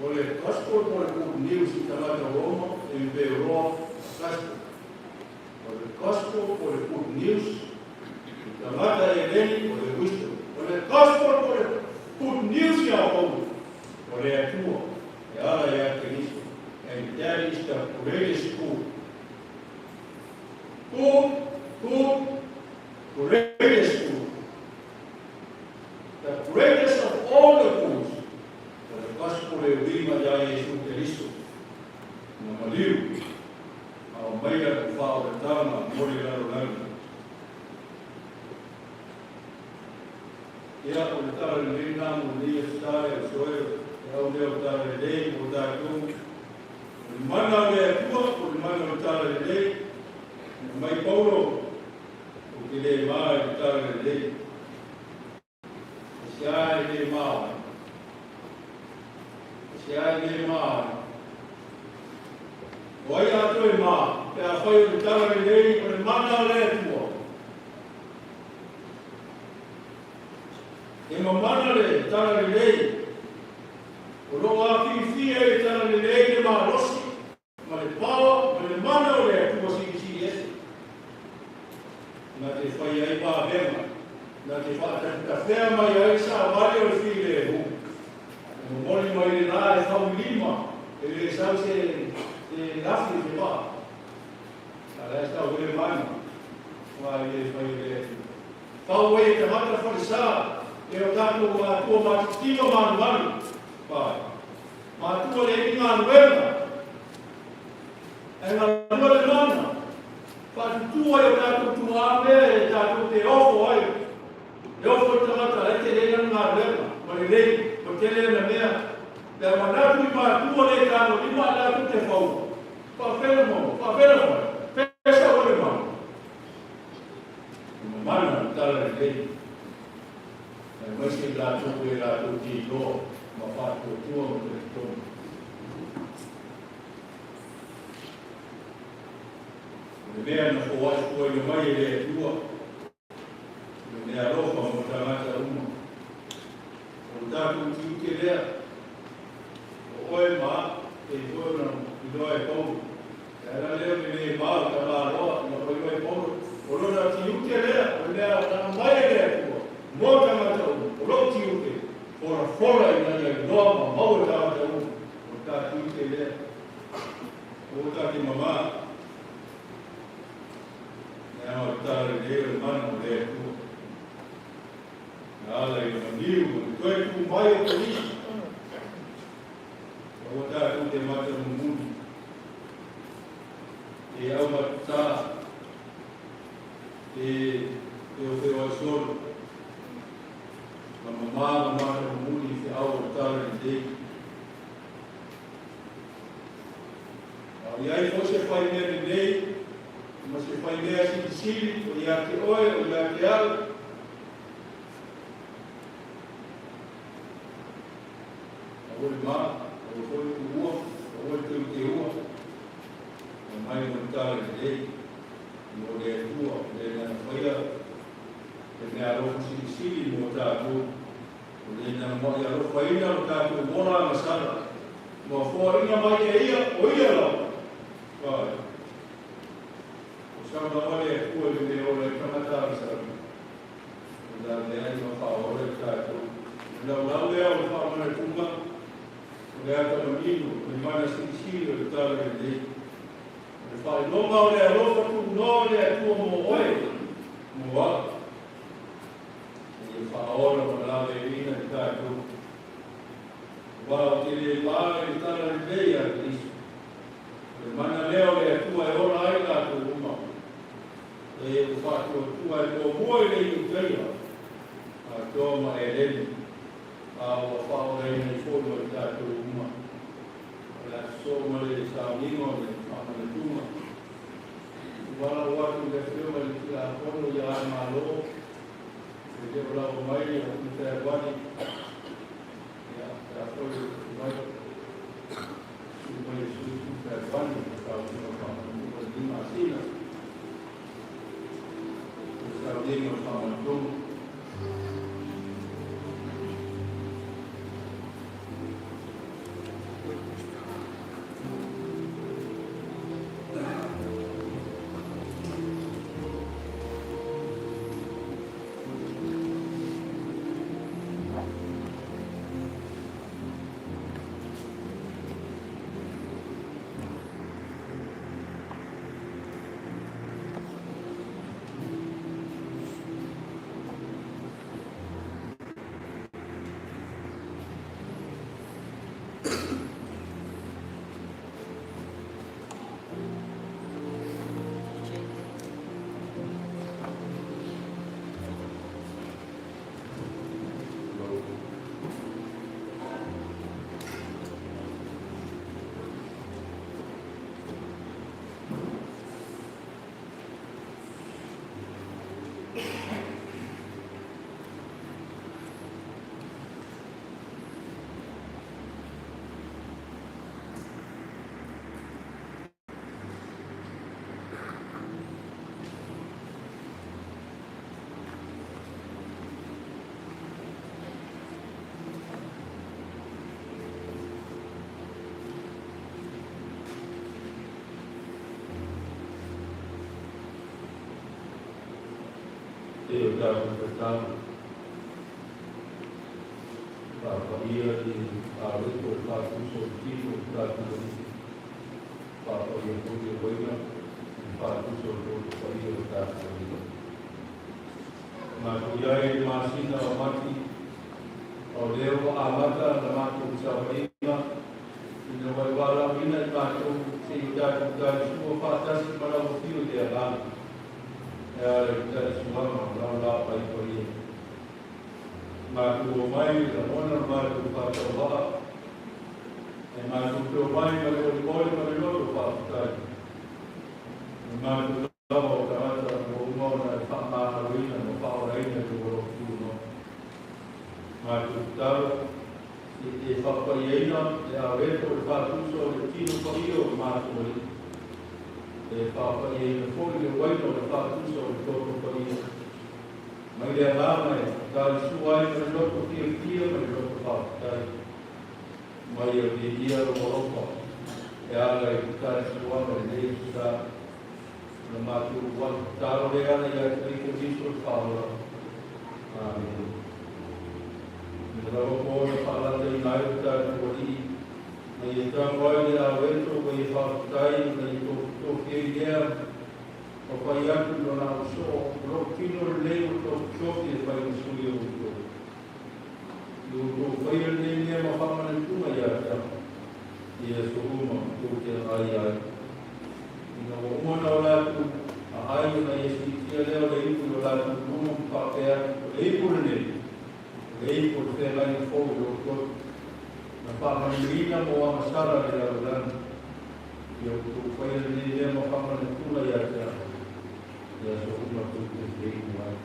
O le Gospel po o le Good News i tagata Roma e Peroa Gospel. O le Gospel po o le Good News i tagata Eleni o le Wisdom. O le Gospel po o le Good News ia Paulo o le Atua e ala ia Keriso. And that is the greatest good. Good, good, greatest good. The greatest of all the goods, o le Gospel e uiga iā Iesu Keriso, na maliu, a aumaia le faaolataga mo le lalolagi. Ia, o le tala lelei lena mo lenei aso sa e au soe, e au lea o tala lelei mo tatou. O le mana o le Atua, o le mana o le tala lelei, na mai Paulo, Ou te le mā i le tala lelei. E se a e le mā ai. E se a e le mā ai. O ai a toe mā, pe a whai o le tala lelei o le mana o le Atua. E mamana le tala lelei. O loo āfiifia i le tala lelei le malosi ma le power, ma le mana o le Atua Silisili Ese, na te fai ai vavega, na te whaatafitafea mai ai savali o le filemu. E momoli mai le la e faulima, e le sau se, se lafi se vaa. A la e sau le mana, wa i le fai le Atua. Fau ai e tagata falesa, e o tātou mātua mātitino manumalu. Pai. Matua le i galuega. E galua le mana. Faatutua i o tātou tuāmea e tātou te ofo ai. E ofo i tagata e te lena galuega. Ma le lei, ma te lena mea. Pe a manatu i matua le tātou lima a tātou te whau. Whawhena mau, whawhena whai. Pesa o le mau. E mana le tala le lei. Aemaise i latou e latou te iloa ma faatuatua ma talitonu. O le mea na foai fuaina mai e le Atua, o le mea alofa mo tagata uma. O le tatou tiute lea, o oe ma au, e toe ona iloa e Paulo. E ala lea o le le ma o Tamaloa ina ua iloa e Paulo, o lona tiute lea, o le mea na aumai e le Atua mo tagata uma, o lou tiute, folafola ina ia iloa ma maua e tagata uma, o le ta tiute lea. O ta te mamā, leaga o le tala lelei o le mana o le Atua. Na ala i le maliu ma le toe tu mai o Keriso. Aua tatou te mata mumuli e aumatā e feofeoai solo ma mamā ma mata mumuli i feau o le tala lelei. A o iai foi se faimea lelei ma se faimea silisili o ia te oe o ia te au, Aua le ma, aua foi le tuua, aua le teuteua, ma mai mo le tala lelei, mo le Atua, le nana faia, le mea alofa silisili mo tatou, o le nana moai alofaina lo tatou ola agasala, ma foaina mai e ia, o ia lava. Vai. O sau lava le Atua i le mea ola i tagata agasala. O le a leai ma faaola i tatou. O le laulau lea o le faamanatuga, o le ata manino, o le mana silisili o le tala lelei. O le faailoga o le alofa tuunoa o le Atua mo oe, mo au. Ia faaola ma laveaiina i tatou. Aua ou te le pa i le tala lelei a Keriso. O le mana lea o le Atua e ola ai latou uma. E ua faatuatua e muamua i le Iutaia, atoa ma Eleni, a ua faaolaina ifo ma i tatou uma. O le a sosoo ma le sauniga o le faamanatuga. Ua valaau atu i le Afioga i le Tiakono ia Malo, e le o lava mai ia Fealuani, ia, pe a foi o mai, susu mai e sui Fealuani, o le sauniga o le faamanatuga i le 5 masina. O le sauniga o le faamanatuga. E o tatou tatalo. Faapaia le aloto o le faatusa o le tino o le tatou Alii. Faapaia foi le uaina i le faatusa o le toto paia o le tatou Alii. Matou i ai i le masina o Mati, a o lea ua amata la matou savaliga ina ua e valaauina i matou se i o tatou talisua faatasi ma lau afio i le Agaga. E ala i le talisuaga o lau lapai paia. Matou omai i lagona le matou faatauvaa, e matou te omai ma le olioli ma le loto faafetai. E matou lava o tagata ua uma ona e faamagaloina ma faaolaina i lou alofa tunoa. Matou tatalo, se i e faapaiaina le aweto o le faatusa o le tino paia o le matou Alii. E faapaiaina foi le uaina o le faatusa o le toto paia. Mai le agaga e talisua ai ma le loto fiafia ma le loto faafetai. Mai ia viia lou alofa e ala i le talisuaga lenei Aso Sa. Na matou uluai tatalo lea ana ia te Keriso le Faaola. Amene. Ina lava po na faalataina ai lo tatou Alii, na ia tago ai le aweto ma ia faafetai ma ia tofitofi ai lea ma fai atu i lona ausoo, o lou tino lenei ua tofitofi e fai ma sui o outou. I outou faia lenei mea ma faamanatuga ia te au, i aso uma tou te agai ai. Ina ua uma ona o latou aai ona ia siitia lea o le ipu i o latou luma ma faapea atu, O le ipu lenei, o le ipu o le feagaiga fou i lou toto, na faamanuiaina mo agasala i le lalolagi. Ia outou faia lenei mea ma faamanatuga ia te au, i aso uma tou te feinu ai.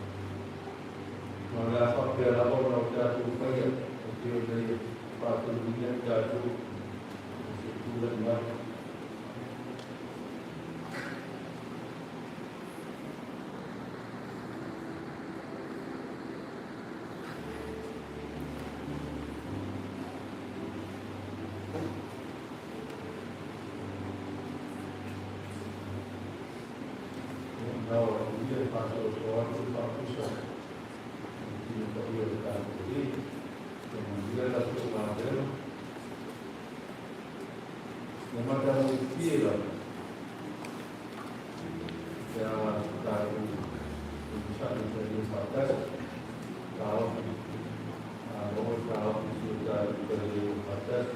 Ma o le a faapea lava ona o tatou faia, o te o nei faatoluina i tatou o se tulai mai. Nao ia e faasoasoa atu le faatusa i tino paia o le tatou Alii. Ia manuia la tou galuega. Ia matagofie lava. Onosai ma talia faatasi taofi malo le taofi si o tatou talia faatasi.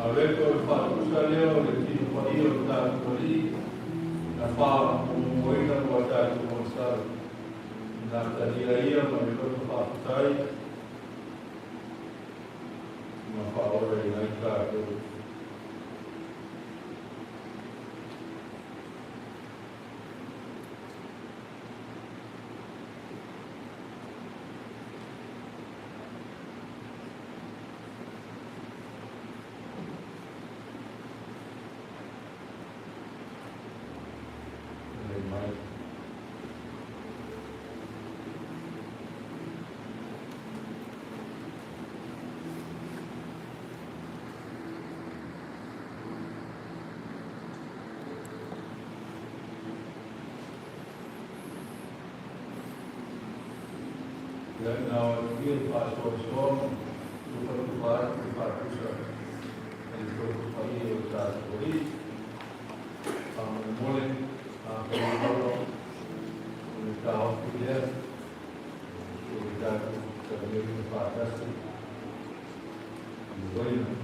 Aveko le faatusa lea o le tino paia o le tatou Alii na faamomoina mo a tatou molisala na talia ia ma le loto faafetai ma faaolaina ai tatou. Lei mai. Ia na o le faasoasoa tufatufa atu le faatusa e le loto paia o le tatou Alii. Faamolemole afai o le taofi lea o le tatou taliaina faatasi i le uaina.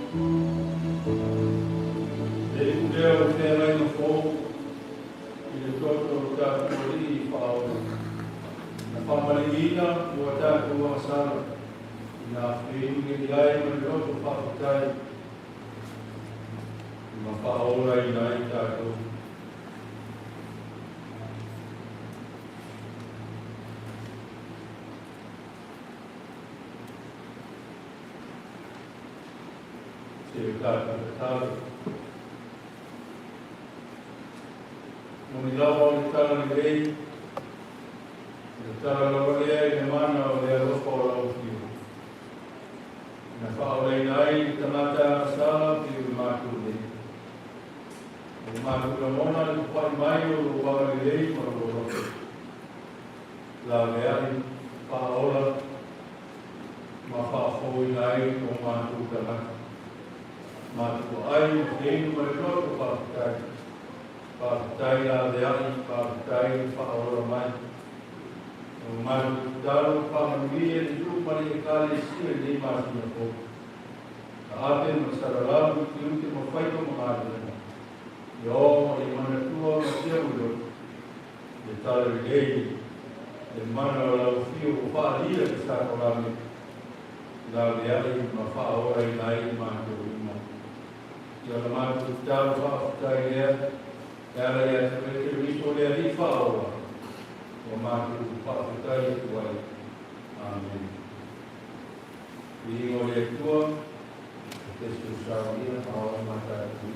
Le iu lea o le feagaiga fou i le toto o lo tatou Alii faaola, na faamalieina mo a tatou agasala, ina feinu ai ma le loto faafetai ma faaolaina ai tatou. Se o tatou tatalo. Moni lava o le talalelei, o le tala lava lea i le mana o le alofa o lau Afioga. Na faaolaina ai le tagata agasala pei o le matou nei. O matou lagona le papai mai o lou agalelei ma lou alofa. Laveai, faaola, ma faafouina ai o matou tagata. Matou ai ma feinu ma le loto faafetai. Faafetai laveai, faafetai le faaola mai. O matou tatalo faamanuia le nuu ma le ekalesia i lenei masina fou. Taape ma salalau i tiute ma faiva ma galuega. Ia o ma ia manatua ma sia loto. Le talalelei, le mana o lau afio ua faalia i sakaramene. Laveai ma faaolaina ai matou uma. Ia la matou tatalo faafetai lea, e ala ia te oe Keriso le Alii faaola, ua matou faafetai atu ai. Amene. Viiga o le Atua, Iesu saunia faaola ma tatou.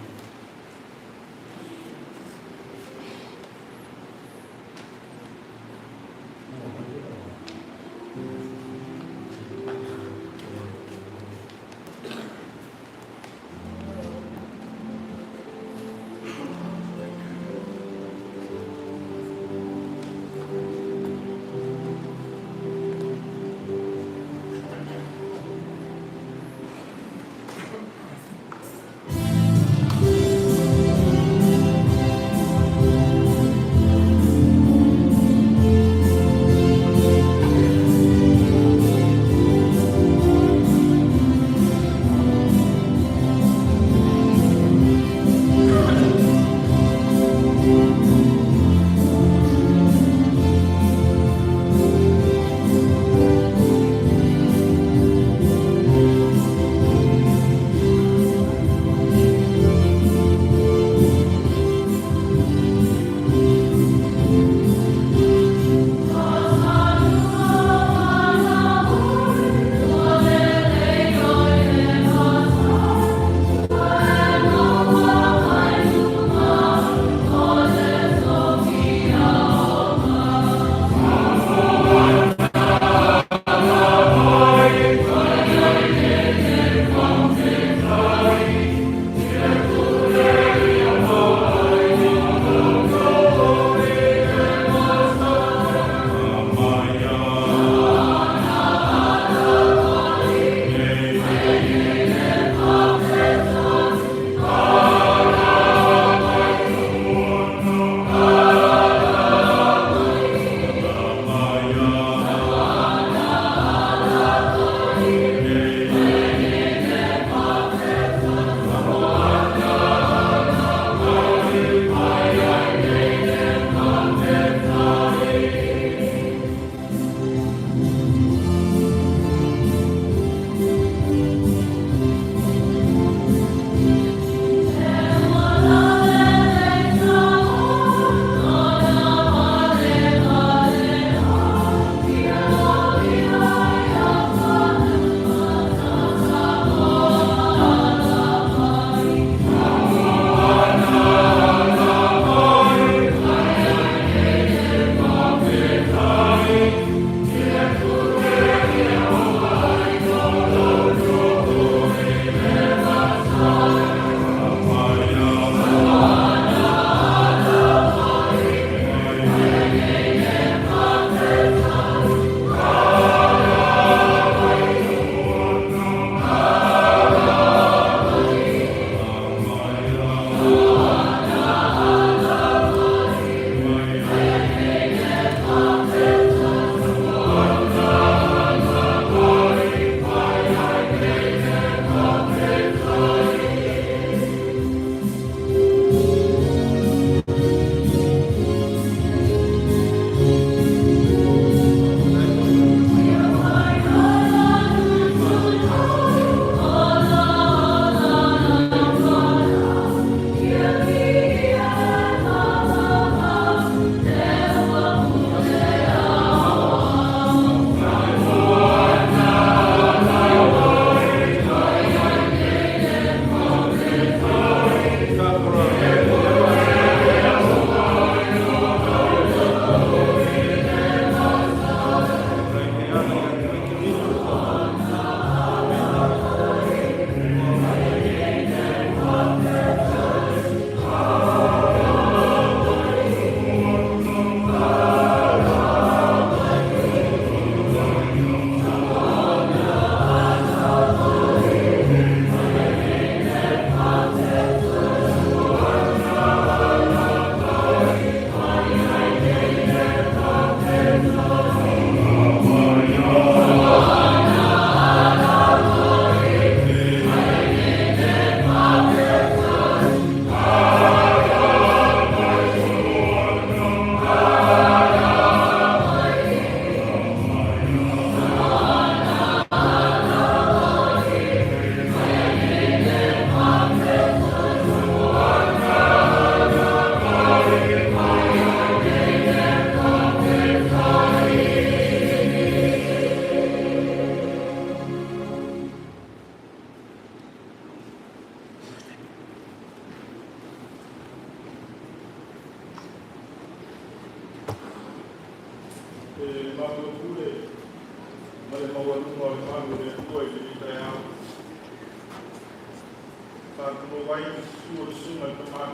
Le matou pule ma le maualuga o le malu o le Atua i lenei taeao. Faatulou ai i le susu o le susuga i le Tama.